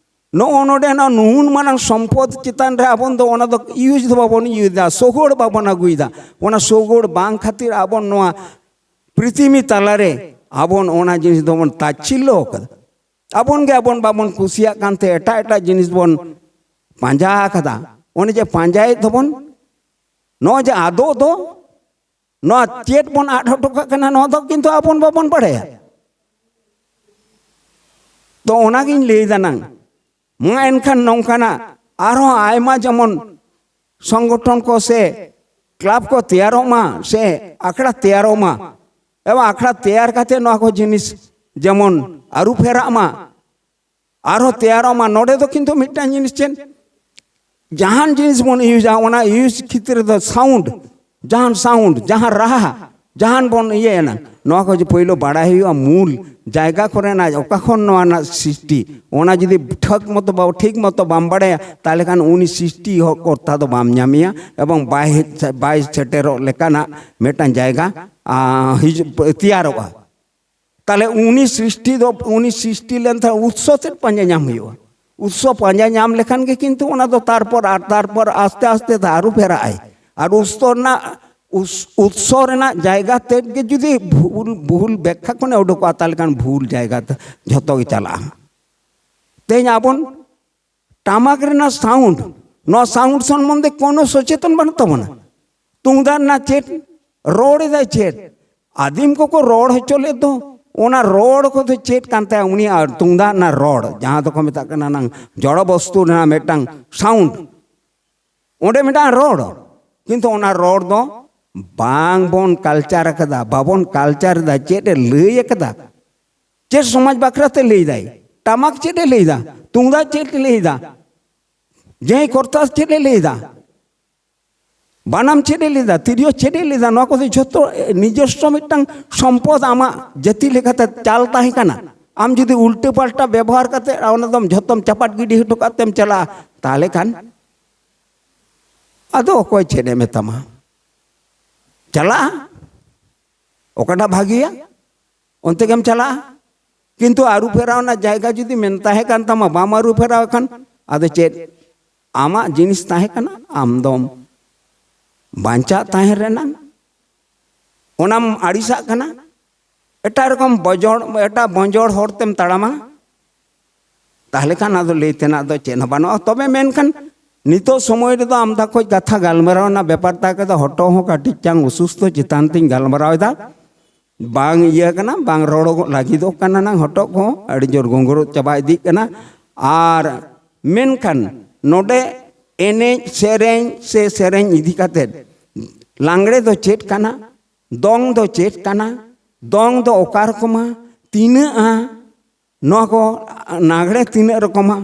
ᱱᱚᱜᱼᱚ ᱱᱚᱰᱮᱱᱟᱜ ᱱᱩᱱ ᱢᱟᱨᱟᱝ ᱥᱚᱢᱯᱚᱫ ᱪᱮᱛᱟᱱ ᱨᱮ ᱟᱵᱚ ᱫᱚ ᱚᱱᱟ ᱫᱚ ᱤᱭᱩᱡᱽ ᱫᱚ ᱵᱟᱵᱚᱱ ᱤᱭᱩᱡᱽ ᱮᱫᱟ, ᱥᱚᱜᱚᱲ ᱵᱟᱵᱚᱱ ᱟᱹᱜᱩᱭᱮᱫᱟ᱾ ᱚᱱᱟ ᱥᱚᱜᱚᱲ ᱵᱟᱝ ᱠᱷᱟᱹᱛᱤᱨ ᱟᱵᱚ ᱱᱚᱣᱟ ᱯᱨᱤᱛᱷᱤᱵᱤ ᱛᱟᱞᱟᱨᱮ ᱟᱵᱚ ᱚᱱᱟ ᱡᱤᱱᱤᱥ ᱫᱚᱵᱚᱱ ᱛᱟᱪᱷᱤᱞᱞᱚ ᱟᱠᱟᱫᱟ᱾ ᱟᱵᱚᱱ ᱜᱮ ᱟᱵᱚᱱ ᱵᱟᱵᱚᱱ ᱠᱩᱥᱤᱭᱟᱜ ᱠᱟᱱᱛᱮ ᱮᱴᱟᱜ ᱮᱴᱟᱜ ᱡᱤᱱᱤᱥ ᱵᱚᱱ ᱯᱟᱸᱡᱟ ᱟᱠᱟᱫᱟ᱾ ᱚᱱᱮ ᱡᱮ ᱯᱟᱸᱡᱟᱭᱮᱫ ᱫᱚᱵᱚᱱ, ᱱᱚᱜᱼᱚᱭ ᱡᱮ ᱟᱫᱚᱜ ᱫᱚ, ᱱᱚᱣᱟ ᱪᱮᱫ ᱵᱚᱱ ᱟᱫ ᱦᱚᱴᱚ ᱠᱟᱜ ᱠᱟᱱᱟ, ᱱᱚᱣᱟ ᱫᱚ ᱠᱤᱱᱛᱩ ᱟᱵᱚᱱ ᱵᱟᱵᱚᱱ ᱵᱟᱲᱟᱭᱟ᱾ ᱛᱚ ᱚᱱᱟᱜᱤᱧ ᱞᱟᱹᱭ ᱫᱟ ᱱᱟᱝ, ᱢᱟ ᱮᱱᱠᱷᱟᱱ ᱱᱚᱝᱠᱟᱱᱟᱜ ᱟᱨᱦᱚᱸ ᱟᱭᱢᱟ ᱡᱮᱢᱚᱱ ᱥᱚᱝᱜᱚᱴᱷᱚᱱ ᱠᱚ ᱥᱮ ᱠᱞᱟᱵᱽ ᱠᱚ ᱛᱮᱭᱟᱨᱚᱜ ᱢᱟ ᱥᱮ ᱟᱠᱷᱲᱟ ᱛᱮᱭᱟᱨᱚᱜ ᱢᱟ, ᱮᱵᱚᱝ ᱟᱠᱷᱲᱟ ᱛᱮᱭᱟᱨ ᱠᱟᱛᱮ ᱱᱚᱣᱟ ᱠᱚ ᱡᱤᱱᱤᱥ ᱡᱮᱢᱚᱱ ᱟᱹᱨᱩ ᱯᱷᱮᱨᱟᱜ ᱢᱟ, ᱟᱨᱦᱚᱸ ᱛᱮᱭᱟᱨᱚᱜ ᱢᱟ᱾ ᱱᱚᱰᱮ ᱫᱚ ᱠᱤᱱᱛᱩ ᱢᱤᱫᱴᱟᱝ ᱡᱤᱱᱤᱥ ᱪᱮᱫ, ᱡᱟᱦᱟᱱ ᱡᱤᱱᱤᱥ ᱵᱚᱱ ᱤᱭᱩᱡᱟ, ᱚᱱᱟ ᱤᱭᱩᱡᱽ ᱠᱷᱮᱛᱨᱮ ᱫᱚ ᱥᱟᱣᱩᱱᱰ, ᱡᱟᱦᱟᱱ ᱥᱟᱣᱩᱱᱰ, ᱡᱟᱦᱟᱸ ᱨᱟᱦᱟ, ᱡᱟᱦᱟᱱ ᱵᱚᱱ ᱤᱭᱟᱹᱭᱟ ᱱᱟᱝ, ᱱᱚᱣᱟ ᱠᱚ ᱡᱮ ᱯᱳᱭᱞᱳ ᱵᱟᱲᱟᱭ ᱦᱩᱭᱩᱜᱼᱟ, ᱢᱩᱞ ᱡᱟᱭᱜᱟ ᱠᱚᱨᱮᱱᱟᱜ ᱚᱠᱟ ᱠᱷᱚᱱ ᱱᱚᱣᱟ ᱨᱮᱱᱟᱜ ᱥᱨᱤᱥᱴᱤ᱾ ᱚᱱᱟ ᱡᱩᱫᱤ ᱴᱷᱟᱹᱠ ᱢᱚᱛᱚ ᱵᱟ-, ᱴᱷᱤᱠ ᱢᱚᱛᱚ ᱵᱟᱢ ᱵᱟᱲᱟᱭᱟ, ᱛᱟᱦᱚᱞᱮ ᱠᱷᱟᱱ ᱩᱱᱤ ᱥᱨᱤᱥᱴᱤ ᱦᱚᱸ ᱠᱚᱨᱛᱟ ᱫᱚ ᱵᱟᱢ ᱧᱟᱢᱮᱭᱟ, ᱮᱵᱚᱝ ᱵᱟᱭ ᱦᱮᱡ, ᱵᱟᱭ ᱥᱮᱴᱮᱨᱚᱜ ᱞᱮᱠᱟᱱᱟᱜ ᱢᱤᱫᱴᱟᱝ ᱡᱟᱭᱜᱟ, ᱟ, ᱦᱤᱡᱩᱜ, ᱛᱮᱭᱟᱨᱚᱜᱼᱟ᱾ ᱛᱟᱦᱞᱮ ᱩᱱᱤ ᱥᱨᱤᱥᱴᱤ ᱫᱚ, ᱩᱱᱤ ᱥᱨᱤᱥᱴᱤ ᱞᱮᱱ ᱛᱟᱦᱮᱸ ᱩᱛᱥᱚ ᱛᱮᱫ ᱯᱟᱸᱡᱟ ᱧᱟᱢ ᱦᱩᱭᱩᱜᱼᱟ᱾ ᱩᱛᱥᱚ ᱯᱟᱸᱡᱟ ᱧᱟᱢ ᱞᱮᱠᱷᱟᱱ ᱜᱮ ᱠᱤᱱᱛᱩ ᱚᱱᱟ ᱫᱚ ᱛᱟᱨᱯᱚᱨ ᱟᱨ ᱛᱟᱨᱯᱚᱨ ᱟᱥᱛᱮ ᱟᱥᱛᱮ ᱛᱮ ᱟᱹᱨᱩ ᱯᱷᱮᱨᱟᱜ ᱟᱭ᱾ ᱟᱨ ᱩᱛᱥᱚ ᱨᱮᱱᱟᱜ, ᱩᱥ-, ᱩᱛᱥᱚ ᱨᱮᱱᱟᱜ ᱡᱟᱭᱜᱟ ᱛᱮᱫ ᱜᱮ ᱡᱩᱫᱤ ᱵᱷᱩᱞ, ᱵᱷᱩᱞ ᱵᱮᱠᱠᱷᱟ ᱠᱷᱚᱱᱮ ᱩᱰᱩᱠᱚᱜᱼᱟ, ᱛᱟᱦᱞᱮ ᱠᱷᱟᱱ ᱵᱷᱩᱞ ᱡᱟᱭᱜᱟ ᱛᱮ ᱡᱷᱚᱛᱚ ᱜᱮ ᱪᱟᱞᱟᱜᱼᱟ᱾ ᱛᱮᱦᱮᱧ ᱟᱵᱚᱱ ᱴᱟᱢᱟᱠ ᱨᱮᱱᱟᱜ ᱥᱟᱣᱩᱱᱰ, ᱱᱚᱣᱟ ᱥᱟᱣᱩᱱᱰ ᱥᱚᱢᱵᱚᱱᱫᱷᱮ ᱠᱳᱱᱳ ᱥᱚᱪᱮᱛᱚᱱ ᱵᱟᱹᱱᱩᱜ ᱛᱟᱵᱚᱱᱟ᱾ ᱛᱩᱢᱫᱟᱜ ᱨᱮᱱᱟᱜ ᱪᱮᱫ, ᱨᱚᱲ ᱮᱫᱟᱭ ᱪᱮᱫ, ᱟᱹᱫᱤᱢ ᱠᱚᱠᱚ ᱨᱚᱲ ᱦᱚᱪᱚ ᱞᱮᱫ ᱫᱚ, ᱚᱱᱟ ᱨᱚᱲ ᱠᱚᱫᱚ ᱪᱮᱫ ᱠᱟᱱ ᱛᱟᱭᱟ? ᱩᱱᱤ ᱟᱨ ᱛᱩᱢᱫᱟᱜ ᱨᱮᱱᱟᱜ ᱨᱚᱲ, ᱡᱟᱦᱟᱸ ᱫᱚᱠᱚ ᱢᱮᱛᱟᱜ ᱠᱟᱱᱟ ᱱᱟᱝ ᱡᱚᱲᱚ ᱵᱚᱥᱛᱩ ᱨᱮᱱᱟᱜ ᱢᱤᱫᱴᱟᱝ ᱥᱟᱣᱩᱱᱰ, ᱚᱸᱰᱮ ᱢᱤᱫᱴᱟᱝ ᱨᱚᱲ, ᱠᱤᱱᱛᱩ ᱚᱱᱟ ᱨᱚᱲ ᱫᱚ ᱵᱟᱝ ᱵᱚᱱ ᱠᱟᱞᱪᱟᱨ ᱟᱠᱟᱫᱟ, ᱵᱟᱵᱚᱱ ᱠᱟᱞᱪᱟᱨ ᱮᱫᱟ᱾ ᱪᱮᱫ ᱮ ᱞᱟᱹᱭ ᱟᱠᱟᱫᱟ? ᱪᱮᱫ ᱥᱚᱢᱟᱡᱽ ᱵᱟᱠᱷᱨᱟ ᱛᱮ ᱞᱟᱹᱭ ᱫᱟᱭ? ᱴᱟᱢᱟᱠ ᱪᱮᱫ ᱮ ᱞᱟᱹᱭ ᱮᱫᱟ? ᱛᱩᱢᱫᱟᱜ ᱪᱮᱫ ᱮ ᱞᱟᱹᱭ ᱮᱫᱟ? ᱡᱮ ᱠᱚᱨᱛᱟᱥ ᱪᱮᱫ ᱮ ᱞᱟᱹᱭ ᱮᱫᱟ? ᱵᱟᱱᱟᱢ ᱪᱮᱫ ᱮ ᱞᱟᱹᱭ ᱮᱫᱟ? ᱛᱤᱨᱭᱳ ᱪᱮᱫ ᱮ ᱞᱟᱹᱭ ᱮᱫᱟ? ᱱᱚᱣᱟ ᱠᱚᱫᱚ ᱡᱷᱚᱛᱚ ᱱᱤᱡᱚᱥᱥᱚ ᱢᱤᱫᱴᱟᱝ ᱥᱚᱢᱯᱚᱫ, ᱟᱢᱟᱜ ᱡᱟᱹᱛᱤ ᱞᱮᱠᱟᱛᱮ ᱪᱟᱞ ᱛᱟᱦᱮᱸ ᱠᱟᱱᱟ᱾ ᱟᱢ ᱡᱩᱫᱤ ᱩᱞᱴᱟᱹ ᱯᱟᱞᱴᱟ ᱵᱮᱵᱚᱦᱟᱨ ᱠᱟᱛᱮ ᱚᱱᱟ ᱫᱚᱢ ᱡᱷᱚᱛᱚᱢ ᱪᱟᱯᱟᱫ ᱜᱤᱰᱤ ᱦᱚᱴᱚ ᱠᱟᱜ ᱛᱮᱢ ᱪᱟᱞᱟᱜᱼᱟ, ᱛᱟᱦᱚᱞᱮ ᱠᱷᱟᱱ ᱟᱫᱚ ᱚᱠᱚᱭ ᱪᱮᱫ ᱮ ᱢᱮᱛᱟᱢᱟ? ᱪᱟᱞᱟᱜᱼᱟ᱾ ᱚᱠᱟᱴᱟᱜ ᱵᱷᱟᱹᱜᱤᱭᱟ? ᱚᱱᱛᱮ ᱜᱮᱢ ᱪᱟᱞᱟᱜᱼᱟ᱾ ᱠᱤᱱᱛᱩ ᱟᱹᱨᱩ ᱯᱷᱮᱨᱟᱣ ᱨᱮᱱᱟᱜ ᱡᱟᱭᱜᱟ ᱡᱩᱫᱤ ᱢᱮᱱ ᱛᱟᱦᱮᱸ ᱠᱟᱱ ᱛᱟᱢᱟ, ᱵᱟᱢ ᱟᱹᱨᱩ ᱯᱷᱮᱨᱟᱣ ᱠᱷᱟᱱ, ᱟᱫᱚ ᱪᱮᱫ? ᱟᱢᱟᱜ ᱡᱤᱱᱤᱥ ᱛᱟᱦᱮᱸ ᱠᱟᱱᱟ, ᱟᱢ ᱫᱚᱢ ᱵᱟᱧᱪᱟᱜ ᱛᱟᱦᱮᱸ ᱨᱮᱱᱟᱝ, ᱚᱱᱟᱢ ᱟᱹᱲᱤᱥᱟᱜ ᱠᱟᱱᱟ, ᱮᱴᱟᱜ ᱨᱚᱠᱚᱢ ᱵᱚᱡᱚᱲ, ᱮᱴᱟᱜ ᱵᱚᱸᱡᱚᱲ ᱦᱚᱨ ᱛᱮᱢ ᱛᱟᱲᱟᱢᱟ, ᱛᱟᱦᱞᱮ ᱠᱷᱟᱱ ᱟᱫᱚ ᱞᱟᱹᱭ ᱛᱮᱱᱟᱜ ᱫᱚ ᱪᱮᱫ ᱦᱚᱸ ᱵᱟᱹᱱᱩᱜᱼᱟ᱾ ᱛᱚᱵᱮ ᱢᱮᱱᱠᱷᱟᱱ ᱱᱤᱛᱚᱜ ᱥᱚᱢᱚᱭ ᱨᱮᱫᱚ ᱟᱢᱫᱟ ᱠᱷᱚᱡ ᱠᱟᱛᱷᱟ ᱜᱟᱞᱢᱟᱨᱟᱣ ᱨᱮᱱᱟᱜ ᱵᱮᱯᱟᱨ ᱛᱟᱦᱮᱸ ᱠᱟᱛᱮ ᱦᱚᱴᱚᱜ ᱦᱚᱸ ᱠᱟᱹᱴᱤᱡ ᱪᱟᱝ ᱚᱥᱩᱥᱛᱷᱚ ᱪᱮᱛᱟᱱ ᱛᱤᱧ ᱜᱟᱞᱢᱟᱨᱟᱣ ᱮᱫᱟ᱾ ᱵᱟᱝ ᱤᱭᱟᱹ ᱠᱟᱱᱟ, ᱵᱟᱝ ᱨᱚᱲᱚᱜᱚᱜ ᱞᱟᱹᱜᱤᱫᱚᱜ ᱠᱟᱱᱟ ᱱᱟᱝ, ᱦᱚᱴᱚᱜ ᱠᱚᱦᱚᱸ ᱟᱹᱰᱤ ᱡᱳᱨ ᱜᱚᱸᱜᱚᱨᱚᱜ ᱪᱟᱵᱟ ᱤᱫᱤᱜ ᱠᱟᱱᱟ᱾ ᱟᱨ ᱢᱮᱱᱠᱷᱟᱱ ᱱᱚᱰᱮ ᱮᱱᱮᱡ ᱥᱮᱨᱮᱧ ᱥᱮ ᱥᱮᱨᱮᱧ ᱤᱫᱤ ᱠᱟᱛᱮ ᱞᱟᱜᱽᱲᱮ ᱫᱚ ᱪᱮᱫ ᱠᱟᱱᱟ, ᱫᱚᱝ ᱫᱚ ᱪᱮᱫ ᱠᱟᱱᱟ, ᱫᱚᱝ ᱫᱚ ᱚᱠᱟ ᱨᱚᱠᱚᱢᱟ, ᱛᱤᱱᱟᱹᱜᱼᱟ, ᱱᱚᱣᱟ ᱠᱚ ᱞᱟᱜᱽᱲᱮ ᱛᱤᱱᱟᱹᱜ ᱨᱚᱠᱚᱢᱟ,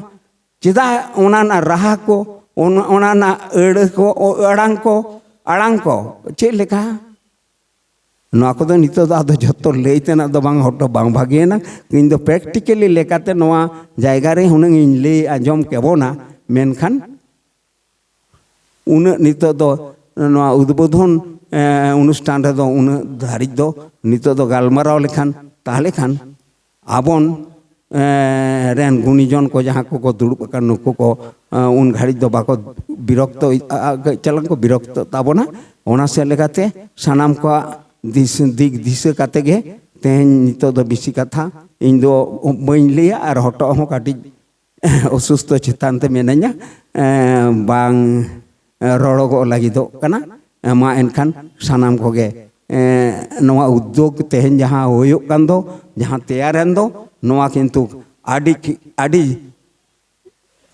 ᱪᱮᱫᱟᱜ ᱚᱱᱟ ᱨᱮᱱᱟᱜ ᱨᱟᱦᱟ ᱠᱚ, ᱚᱱᱟ ᱚᱱᱟ ᱨᱮᱱᱟᱜ ᱟᱹᱲᱟᱹ ᱠᱚ, ᱚ, ᱟᱲᱟᱝ ᱠᱚ, ᱟᱲᱟᱝ ᱠᱚ ᱪᱮᱫ ᱞᱮᱠᱟ? ᱱᱚᱣᱟ ᱠᱚᱫᱚ ᱱᱤᱛᱚᱜ ᱫᱚ ᱟᱫᱚ ᱡᱷᱚᱛᱚ ᱞᱟᱹᱭ ᱛᱮᱱᱟᱜ ᱫᱚ ᱵᱟᱝ, ᱦᱚᱴᱚ ᱵᱟᱝ ᱵᱷᱟᱜᱮᱭᱮᱱᱟ᱾ ᱤᱧ ᱫᱚ practically ᱞᱮᱠᱟᱛᱮ ᱱᱚᱣᱟ ᱡᱟᱭᱜᱟ ᱨᱮ ᱦᱩᱱᱟᱹᱝ ᱤᱧ ᱞᱟᱹᱭ ᱟᱸᱡᱚᱢ ᱠᱮᱵᱚᱱᱟ, ᱢᱮᱱᱠᱷᱟᱱ ᱩᱱᱟᱹᱜ ᱱᱤᱛᱚᱜ ᱫᱚ ᱱᱚᱣᱟ ᱩᱫᱵᱳᱫᱷᱚᱱ, ᱮ, ᱚᱱᱩᱥᱴᱷᱟᱱ ᱨᱮᱫᱚ ᱩᱱᱟᱹᱜ ᱫᱷᱟᱹᱨᱤᱡ ᱫᱚ ᱱᱤᱛᱚᱜ ᱫᱚ ᱜᱟᱞᱢᱟᱨᱟᱣ ᱞᱮᱠᱷᱟᱱ, ᱛᱟᱦᱞᱮ ᱠᱷᱟᱱ ᱟᱵᱚᱱ, ᱮ, ᱨᱮᱱ ᱜᱩᱱᱤᱡᱚᱱ ᱠᱚ ᱡᱟᱦᱟᱸ ᱠᱚᱠᱚ ᱫᱩᱲᱩᱵ ᱟᱠᱟᱱ, ᱱᱩᱠᱩ ᱠᱚ, ᱮ, ᱩᱱ ᱜᱷᱟᱹᱲᱤᱡ ᱫᱚ ᱵᱟᱠᱚ ᱵᱤᱨᱚᱠᱛᱚ, ᱟ, ᱟ, ᱠᱟᱹᱡ ᱪᱟᱞᱟᱝ ᱠᱚ ᱵᱤᱨᱚᱠᱛᱚ ᱛᱟᱵᱚᱱᱟ᱾ ᱚᱱᱟ ᱥᱮᱫ ᱞᱮᱠᱟᱛᱮ ᱥᱟᱱᱟᱢ ᱠᱚᱣᱟᱜ ᱫᱤᱥ-, ᱫᱤᱠ ᱫᱤᱥᱟᱹ ᱠᱟᱛᱮ ᱜᱮ ᱛᱮᱦᱮᱧ ᱱᱤᱛᱚᱜ ᱫᱚ ᱵᱮᱥᱤ ᱠᱟᱛᱷᱟ ᱤᱧ ᱫᱚ ᱵᱟᱹᱧ ᱞᱟᱹᱭᱟ, ᱟᱨ ᱦᱚᱴᱚᱜ ᱦᱚᱸ ᱠᱟᱹᱴᱤᱡ ᱚᱥᱩᱥᱛᱷᱚ ᱪᱮᱛᱟᱱ ᱛᱮ ᱢᱮᱱᱟᱹᱧᱟ, ᱮ, ᱵᱟᱝ, ᱮ, ᱨᱚᱲᱚᱜᱚᱜ ᱞᱟᱹᱜᱤᱫᱚᱜ ᱠᱟᱱᱟ᱾ ᱮ, ᱢᱟ ᱮᱱᱠᱷᱟᱱ ᱥᱟᱱᱟᱢ ᱠᱚᱜᱮ, ᱮ, ᱱᱚᱣᱟ ᱩᱫᱽᱫᱳᱜᱽ ᱛᱮᱦᱮᱧ ᱡᱟᱦᱟᱸ ᱦᱩᱭᱩᱜ ᱠᱟᱱ ᱫᱚ, ᱡᱟᱦᱟᱸ ᱛᱮᱭᱟᱨᱮᱱ ᱫᱚ, ᱱᱚᱣᱟ ᱠᱤᱱᱛᱩ ᱟᱹᱰᱤ, ᱟᱹᱰᱤ,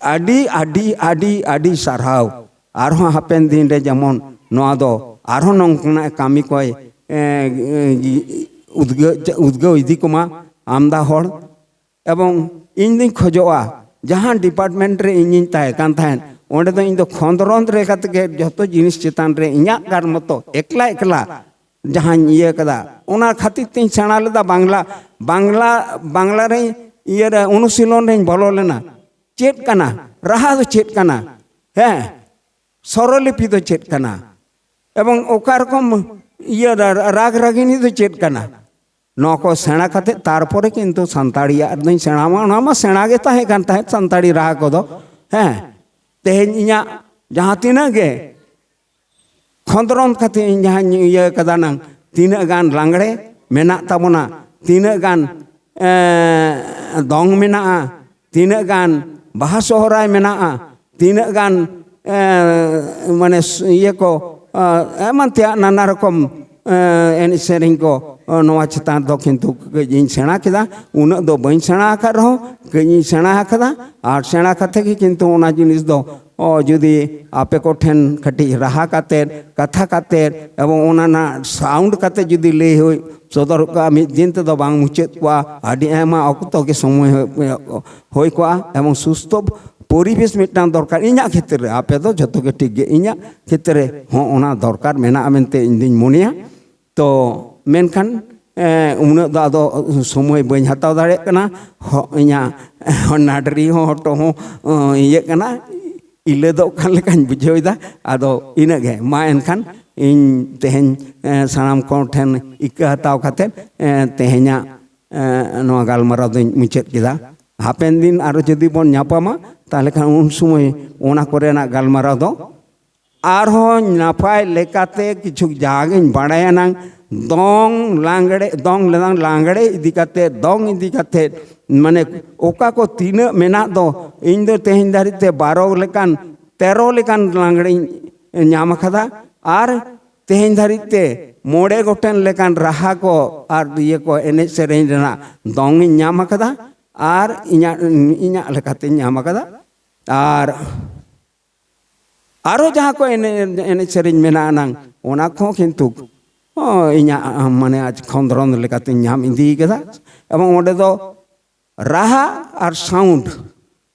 ᱟᱹᱰᱤ, ᱟᱹᱰᱤ, ᱟᱹᱰᱤ, ᱟᱹᱰᱤ ᱥᱟᱨᱦᱟᱣ᱾ ᱟᱨᱦᱚᱸ ᱦᱟᱯᱮᱱ ᱫᱤᱱ ᱨᱮ ᱡᱮᱢᱚᱱ ᱱᱚᱣᱟ ᱫᱚ ᱟᱨᱦᱚᱸ ᱱᱚᱝᱠᱟᱱᱟᱜ ᱠᱟᱹᱢᱤ ᱠᱚᱭ, ᱮ, ᱮ, ᱩᱫᱽᱜᱟᱹ-, ᱩᱫᱽᱜᱟᱹᱣ ᱤᱫᱤ ᱠᱚᱢᱟ ᱟᱢᱫᱟ ᱦᱚᱲ᱾ ᱮᱵᱚᱝ ᱤᱧ ᱫᱩᱧ ᱠᱷᱚᱡᱚᱜᱼᱟ, ᱡᱟᱦᱟᱸ department ᱨᱮ ᱤᱧᱤᱧ ᱛᱟᱦᱮᱸ ᱠᱟᱱ ᱛᱟᱦᱮᱸᱫ, ᱚᱸᱰᱮ ᱫᱚ ᱤᱧ ᱫᱚ ᱠᱷᱚᱸᱫᱽᱨᱚᱸᱫᱽ ᱨᱮ ᱠᱟᱛᱮ ᱜᱮ ᱡᱷᱚᱛᱚ ᱡᱤᱱᱤᱥ ᱪᱮᱛᱟᱱ ᱨᱮ ᱤᱧᱟᱹᱜ ᱠᱟᱨ ᱢᱚᱛᱚ ᱮᱠᱞᱟ ᱮᱠᱞᱟ ᱡᱟᱦᱟᱸᱧ ᱤᱭᱟᱹ ᱠᱟᱫᱟ, ᱚᱱᱟ ᱠᱷᱟᱹᱛᱤᱨ ᱛᱤᱧ ᱥᱮᱬᱟ ᱞᱮᱫᱟ ᱵᱟᱝᱞᱟ᱾ ᱵᱟᱝᱞᱟ, ᱵᱟᱝᱞᱟ ᱨᱮ ᱤᱭᱟᱹ ᱨᱮ ᱚᱱᱩᱥᱤᱞᱚᱱ ᱨᱮᱧ ᱵᱚᱞᱚ ᱞᱮᱱᱟ᱾ ᱪᱮᱫ ᱠᱟᱱᱟ ᱨᱟᱦᱟ ᱫᱚ, ᱪᱮᱫ ᱠᱟᱱᱟ, ᱦᱮᱸ, ᱥᱚᱨᱚᱞᱤᱯᱤ ᱫᱚ ᱪᱮᱫ ᱠᱟᱱᱟ, ᱮᱵᱚᱝ ᱚᱠᱟ ᱨᱚᱠᱚᱢ ᱤᱭᱟᱹ ᱨᱟ- ᱨᱟᱜᱽ ᱨᱟᱜᱤᱱᱤ ᱫᱚ ᱪᱮᱫ ᱠᱟᱱᱟ? ᱱᱚᱣᱟ ᱠᱚ ᱥᱮᱬᱟ ᱠᱟᱛᱮ ᱛᱟᱨᱯᱚᱨᱮ ᱠᱤᱱᱛᱩ ᱥᱟᱱᱛᱟᱲᱤᱭᱟᱜ ᱫᱚᱧ ᱥᱮᱬᱟ ᱢᱟ᱾ ᱚᱱᱟ ᱢᱟ ᱥᱮᱬᱟ ᱜᱮ ᱛᱟᱦᱮᱸ ᱠᱟᱱ ᱛᱟᱦᱮᱸᱫ, ᱥᱟᱱᱛᱟᱲᱤ ᱨᱟᱦᱟ ᱠᱚᱫᱚ᱾ ᱦᱮᱸ, ᱛᱮᱦᱮᱧ ᱤᱧᱟᱹᱜ ᱡᱟᱦᱟᱸ ᱛᱤᱱᱟᱹᱜ ᱜᱮ ᱠᱷᱚᱸᱫᱽᱨᱚᱸᱫᱽ ᱠᱟᱛᱮ ᱤᱧ ᱡᱟᱦᱟᱸᱧ ᱤᱭᱟᱹ ᱠᱟᱫᱟ ᱱᱟᱝ, ᱛᱤᱱᱟᱹᱜ ᱜᱟᱱ ᱞᱟᱜᱽᱲᱮ ᱢᱮᱱᱟᱜ ᱛᱟᱵᱚᱱᱟ, ᱛᱤᱱᱟᱹᱜ ᱜᱟᱱ, ᱮᱸ, ᱫᱚᱝ ᱢᱮᱱᱟᱜᱼᱟ, ᱛᱤᱱᱟᱹᱜ ᱜᱟᱱ ᱵᱟᱦᱟ ᱥᱚᱦᱨᱟᱭ ᱢᱮᱱᱟᱜᱼᱟ, ᱛᱤᱱᱟᱹᱜ ᱜᱟᱱ, ᱮᱸ, ᱢᱟᱱᱮ ᱥ- ᱤᱭᱟᱹ ᱠᱚ, ᱮᱸ, ᱮᱢᱟᱱ ᱛᱮᱭᱟᱜ ᱱᱟᱱᱟ ᱨᱚᱠᱚᱢ, ᱮᱸ, ᱮᱱᱮᱡ ᱥᱮᱨᱮᱧ ᱠᱚ, ᱮᱸ, ᱱᱚᱣᱟ ᱪᱮᱛᱟᱱ ᱫᱚ ᱠᱤᱱᱛᱩ ᱠᱟᱹᱡ ᱤᱧ ᱥᱮᱬᱟ ᱠᱮᱫᱟ᱾ ᱩᱱᱟᱹᱜ ᱫᱚ ᱵᱟᱹᱧ ᱥᱮᱬᱟ ᱟᱠᱟᱫ ᱨᱮᱦᱚᱸ ᱠᱟᱹᱡ ᱤᱧ ᱥᱮᱬᱟ ᱟᱠᱟᱫᱟ᱾ ᱟᱨ ᱥᱮᱬᱟ ᱠᱟᱛᱮ ᱜᱮ ᱠᱤᱱᱛᱩ ᱚᱱᱟ ᱡᱤᱱᱤᱥ ᱫᱚ ᱚ, ᱡᱩᱫᱤ ᱟᱯᱮ ᱠᱚᱴᱷᱮᱱ ᱠᱟᱹᱴᱤᱡ ᱨᱟᱦᱟ ᱠᱟᱛᱮᱫ, ᱠᱟᱛᱷᱟ ᱠᱟᱛᱮᱫ, ᱮᱵᱚᱝ ᱚᱱᱟ ᱨᱮᱱᱟᱜ sound ᱠᱟᱛᱮᱫ ᱡᱩᱫᱤ ᱞᱟᱹᱭ ᱦᱩᱭ ᱥᱚᱫᱚᱨ ᱠᱚᱜᱼᱟ, ᱢᱤᱫ ᱫᱤᱱ ᱛᱮᱫᱚ ᱵᱟᱝ ᱢᱩᱪᱟᱹᱫ ᱠᱚᱜᱼᱟ᱾ ᱟᱹᱰᱤ ᱟᱭᱢᱟ ᱚᱠᱛᱚ ᱜᱮ ᱥᱚᱢᱚᱭ ᱦᱩᱭ, ᱦᱩᱭ ᱠᱚᱜᱼᱟ᱾ ᱮᱵᱚᱝ ᱥᱩᱥᱛᱷᱚ ᱯᱚᱨᱤᱵᱮᱥ ᱢᱤᱫᱴᱟᱝ ᱫᱚᱨᱠᱟᱨ ᱤᱧᱟᱹᱜ ᱠᱷᱮᱛᱨᱮ ᱨᱮ᱾ ᱟᱯᱮ ᱫᱚ ᱡᱷᱚᱛᱚ ᱜᱮ ᱴᱷᱤᱠ ᱜᱮ, ᱤᱧᱟᱹᱜ ᱠᱷᱮᱛᱨᱮ ᱨᱮ ᱦᱚᱸ ᱚᱱᱟ ᱫᱚᱨᱠᱟᱨ ᱢᱮᱱᱟᱜᱼᱟ ᱢᱮᱱᱛᱮ ᱤᱧ ᱫᱩᱧ ᱢᱚᱱᱮᱭᱟ᱾ ᱛᱚ ᱢᱮᱱᱠᱷᱟᱱ, ᱮ, ᱩᱱᱟᱹᱜ ᱫᱚ ᱟᱫᱚ ᱥᱚᱢᱚᱭ ᱵᱟᱹᱧ ᱦᱟᱛᱟᱣ ᱫᱟᱲᱮᱭᱟᱜ ᱠᱟᱱᱟ᱾ ᱦᱚ- ᱤᱧᱟᱹᱜ ᱱᱟᱰᱨᱤ ᱦᱚᱸ ᱦᱚᱴᱚᱜ ᱦᱚᱸ, ᱚ, ᱤᱭᱟᱹᱜ ᱠᱟᱱᱟ, ᱤᱞᱟᱹᱫᱚᱜ ᱠᱟᱱ ᱞᱮᱠᱟᱧ ᱵᱩᱡᱷᱟᱹᱣ ᱮᱫᱟ᱾ ᱟᱫᱚ ᱤᱱᱟᱹᱜ ᱜᱮ᱾ ᱢᱟ ᱮᱱᱠᱷᱟᱱ ᱤᱧ ᱛᱮᱦᱮᱧ, ᱮ, ᱥᱟᱱᱟᱢ ᱠᱚ ᱴᱷᱮᱱ ᱤᱠᱟᱹ ᱦᱟᱛᱟᱣ ᱠᱟᱛᱮᱫ, ᱮ, ᱛᱮᱦᱮᱧᱟᱜ, ᱮ, ᱱᱚᱣᱟ ᱜᱟᱞᱢᱟᱨᱟᱣ ᱫᱚᱧ ᱢᱩᱪᱟᱹᱫ ᱠᱮᱫᱟ᱾ ᱦᱟᱯᱮᱱ ᱫᱤᱱ ᱟᱨᱚ ᱡᱩᱫᱤ ᱵᱚᱱ ᱧᱟᱯᱟᱢᱟ, ᱛᱟᱦᱚᱞᱮ ᱠᱷᱟᱱ ᱩᱱ ᱥᱚᱢᱚᱭ ᱚᱱᱟ ᱠᱚᱨᱮᱱᱟᱜ ᱜᱟᱞᱢᱟᱨᱟᱣ ᱫᱚ ᱟᱨᱦᱚᱸ ᱱᱟᱯᱟᱭ ᱞᱮᱠᱟᱛᱮ ᱠᱤᱪᱷᱩ ᱡᱟᱜᱤᱧ ᱵᱟᱲᱟᱭᱟ ᱱᱟᱝ, ᱫᱚᱝ ᱞᱟᱜᱽᱲᱮ, ᱫᱚᱝ ᱞᱮᱱᱟᱝ ᱞᱟᱜᱽᱲᱮ ᱤᱫᱤ ᱠᱟᱛᱮ, ᱫᱚᱝ ᱤᱫᱤ ᱠᱟᱛᱮ, ᱢᱟᱱᱮ ᱚᱠᱟ ᱠᱚ ᱛᱤᱱᱟᱹᱜ ᱢᱮᱱᱟᱜ ᱫᱚ, ᱤᱧ ᱫᱚ ᱛᱮᱦᱮᱧ ᱫᱷᱟᱹᱨᱤᱡ ᱛᱮ ᱵᱟᱨᱚ ᱞᱮᱠᱟᱱ, ᱛᱮᱨᱚ ᱞᱮᱠᱟᱱ ᱞᱟᱜᱽᱲᱮᱧ ᱧᱟᱢ ᱟᱠᱟᱫᱟ᱾ ᱟᱨ ᱛᱮᱦᱮᱧ ᱫᱷᱟᱹᱨᱤᱡ ᱛᱮ ᱢᱚᱬᱮ ᱜᱚᱴᱮᱱ ᱞᱮᱠᱟᱱ ᱨᱟᱦᱟ ᱠᱚ ᱟᱨ ᱤᱭᱟᱹ ᱠᱚ, ᱮᱱᱮᱡ ᱥᱮᱨᱮᱧ ᱨᱮᱱᱟᱜ ᱫᱚᱝ ᱤᱧ ᱧᱟᱢ ᱟᱠᱟᱫᱟ᱾ ᱟᱨ ᱤᱧᱟᱹᱜ, ᱤᱧᱟᱹᱜ ᱞᱮᱠᱟᱛᱮᱧ ᱧᱟᱢ ᱟᱠᱟᱫᱟ᱾ ᱟᱨ ᱟᱨᱚ ᱡᱟᱦᱟᱸ ᱠᱚ ᱮᱱᱮᱡ, ᱮᱱᱮᱡ ᱥᱮᱨᱮᱧ ᱢᱮᱱᱟᱜᱼᱟ ᱱᱟᱝ, ᱚᱱᱟ ᱠᱚᱦᱚᱸ ᱠᱤᱱᱛᱩ, ᱚ, ᱤᱧᱟᱹᱜ, ᱢᱟᱱᱮ, ᱟᱡ ᱠᱷᱚᱸᱫᱽᱨᱚᱸᱫᱽ ᱞᱮᱠᱟᱛᱮᱧ ᱧᱟᱢ ᱤᱫᱤ ᱠᱟᱫᱟ᱾ ᱮᱵᱚᱝ ᱚᱸᱰᱮ ᱫᱚ ᱨᱟᱦᱟ ᱟᱨ sound,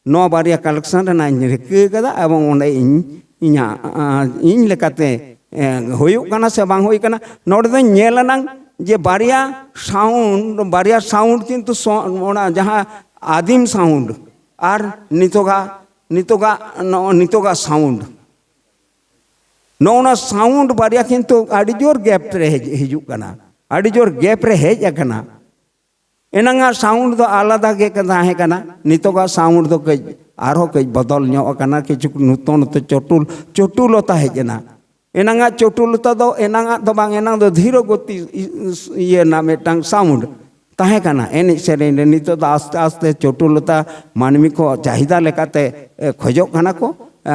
ᱱᱚᱣᱟ ᱵᱟᱨᱭᱟ collection ᱨᱮᱱᱟᱜ ᱤᱧ ᱨᱤᱠᱟᱹ ᱠᱟᱫᱟ᱾ ᱮᱵᱚᱝ ᱚᱸᱰᱮ ᱤᱧ, ᱤᱧᱟᱹᱜ, ᱟ, ᱤᱧ ᱞᱮᱠᱟᱛᱮ, ᱮ, ᱦᱩᱭᱩᱜ ᱠᱟᱱᱟ ᱥᱮ ᱵᱟᱝ ᱦᱩᱭ ᱠᱟᱱᱟ, ᱱᱚᱰᱮ ᱫᱚᱧ ᱧᱮᱞ ᱟᱱᱟᱝ ᱡᱮ ᱵᱟᱨᱭᱟ sound, ᱵᱟᱨᱭᱟ sound ᱠᱤᱱᱛᱩ ᱥᱚ-, ᱚᱱᱟ ᱡᱟᱦᱟᱸ ᱟᱹᱫᱤᱢ sound ᱟᱨ ᱱᱤᱛᱚᱜᱟᱜ, ᱱᱤᱛᱚᱜᱟᱜ, ᱱᱚᱜᱼᱚ ᱱᱤᱛᱚᱜᱟᱜ sound, ᱱᱚᱜᱼᱚ ᱱᱟ ᱥᱟᱣᱩᱱᱰ ᱵᱟᱨᱭᱟ ᱠᱤᱱᱛᱩ ᱟᱹᱰᱤ ᱡᱳᱨ ᱜᱮᱯ ᱨᱮ ᱦᱮᱡ ᱦᱤᱡᱩᱜ ᱠᱟᱱᱟ, ᱟᱹᱰᱤ ᱡᱳᱨ ᱜᱮᱯ ᱨᱮ ᱦᱮᱡ ᱟᱠᱟᱱᱟ᱾ ᱮᱱᱟᱝᱟᱜ ᱥᱟᱣᱩᱱᱰ ᱫᱚ ᱟᱞᱟᱫᱟ ᱜᱮ ᱛᱟᱦᱮᱸ ᱠᱟᱱᱟ, ᱱᱤᱛᱚᱜᱟᱜ ᱥᱟᱣᱩᱱᱰ ᱫᱚ ᱠᱟᱹᱡ ᱟᱨᱦᱚᱸ ᱠᱟᱹᱡ ᱵᱚᱫᱚᱞ ᱧᱚᱜ ᱟᱠᱟᱱᱟ, ᱠᱤᱪᱷᱩ ᱱᱩᱛᱚᱱ ᱱᱩᱛᱚᱱ ᱪᱚᱴᱩᱞ ᱪᱚᱴᱩᱞᱚᱛᱟ ᱦᱮᱡ ᱮᱱᱟ᱾ ᱮᱱᱟᱝᱟᱜ ᱪᱚᱴᱩᱞᱚᱛᱟ ᱫᱚ ᱮᱱᱟᱝᱟᱜ ᱫᱚ ᱵᱟᱝ, ᱮᱱᱟᱝ ᱫᱚ ᱫᱷᱤᱨᱚ ᱜᱚᱛᱤ ᱤᱭᱟᱹ ᱨᱮᱱᱟᱜ ᱢᱤᱫᱴᱟᱝ ᱥᱟᱣᱩᱱᱰ ᱛᱟᱦᱮᱸ ᱠᱟᱱᱟ ᱮᱱᱮᱡ ᱥᱮᱨᱮᱧ ᱨᱮ᱾ ᱱᱤᱛᱚᱜ ᱫᱚ ᱟᱥᱛᱮ ᱟᱥᱛᱮ ᱪᱚᱴᱩᱞᱚᱛᱟ ᱢᱟᱹᱱᱢᱤ ᱠᱚ ᱪᱟᱦᱤᱫᱟ ᱞᱮᱠᱟᱛᱮ ᱮ, ᱠᱷᱚᱡᱚᱜ ᱠᱟᱱᱟ ᱠᱚ, ᱮ,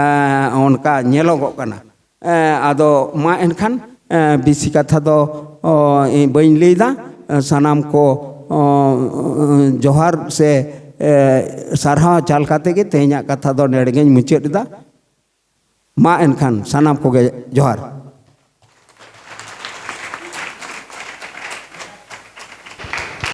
ᱚᱱᱠᱟ ᱧᱮᱞᱚᱜᱚᱜ ᱠᱟᱱᱟ᱾ ᱮ, ᱟᱫᱚ ᱢᱟ ᱮᱱᱠᱷᱟᱱ, ᱮ, ᱵᱮᱥᱤ ᱠᱟᱛᱷᱟ ᱫᱚ, ᱚ, ᱤᱧ ᱵᱟᱹᱧ ᱞᱟᱹᱭᱫᱟ᱾ ᱮ, ᱥᱟᱱᱟᱢ ᱠᱚ, ᱚ, ᱡᱚᱦᱟᱨ ᱥᱮ, ᱮ, ᱥᱟᱨᱦᱟᱣ ᱪᱟᱞ ᱠᱟᱛᱮ ᱜᱮ ᱛᱮᱦᱮᱧᱟᱜ ᱠᱟᱛᱷᱟ ᱫᱚ ᱱᱚᱰᱮ ᱜᱮᱧ ᱢᱩᱪᱟᱹᱫ ᱮᱫᱟ᱾ ᱢᱟ ᱮᱱᱠᱷᱟᱱ ᱥᱟᱱᱟᱢ ᱠᱚᱜᱮ ᱡᱚᱦᱟᱨ᱾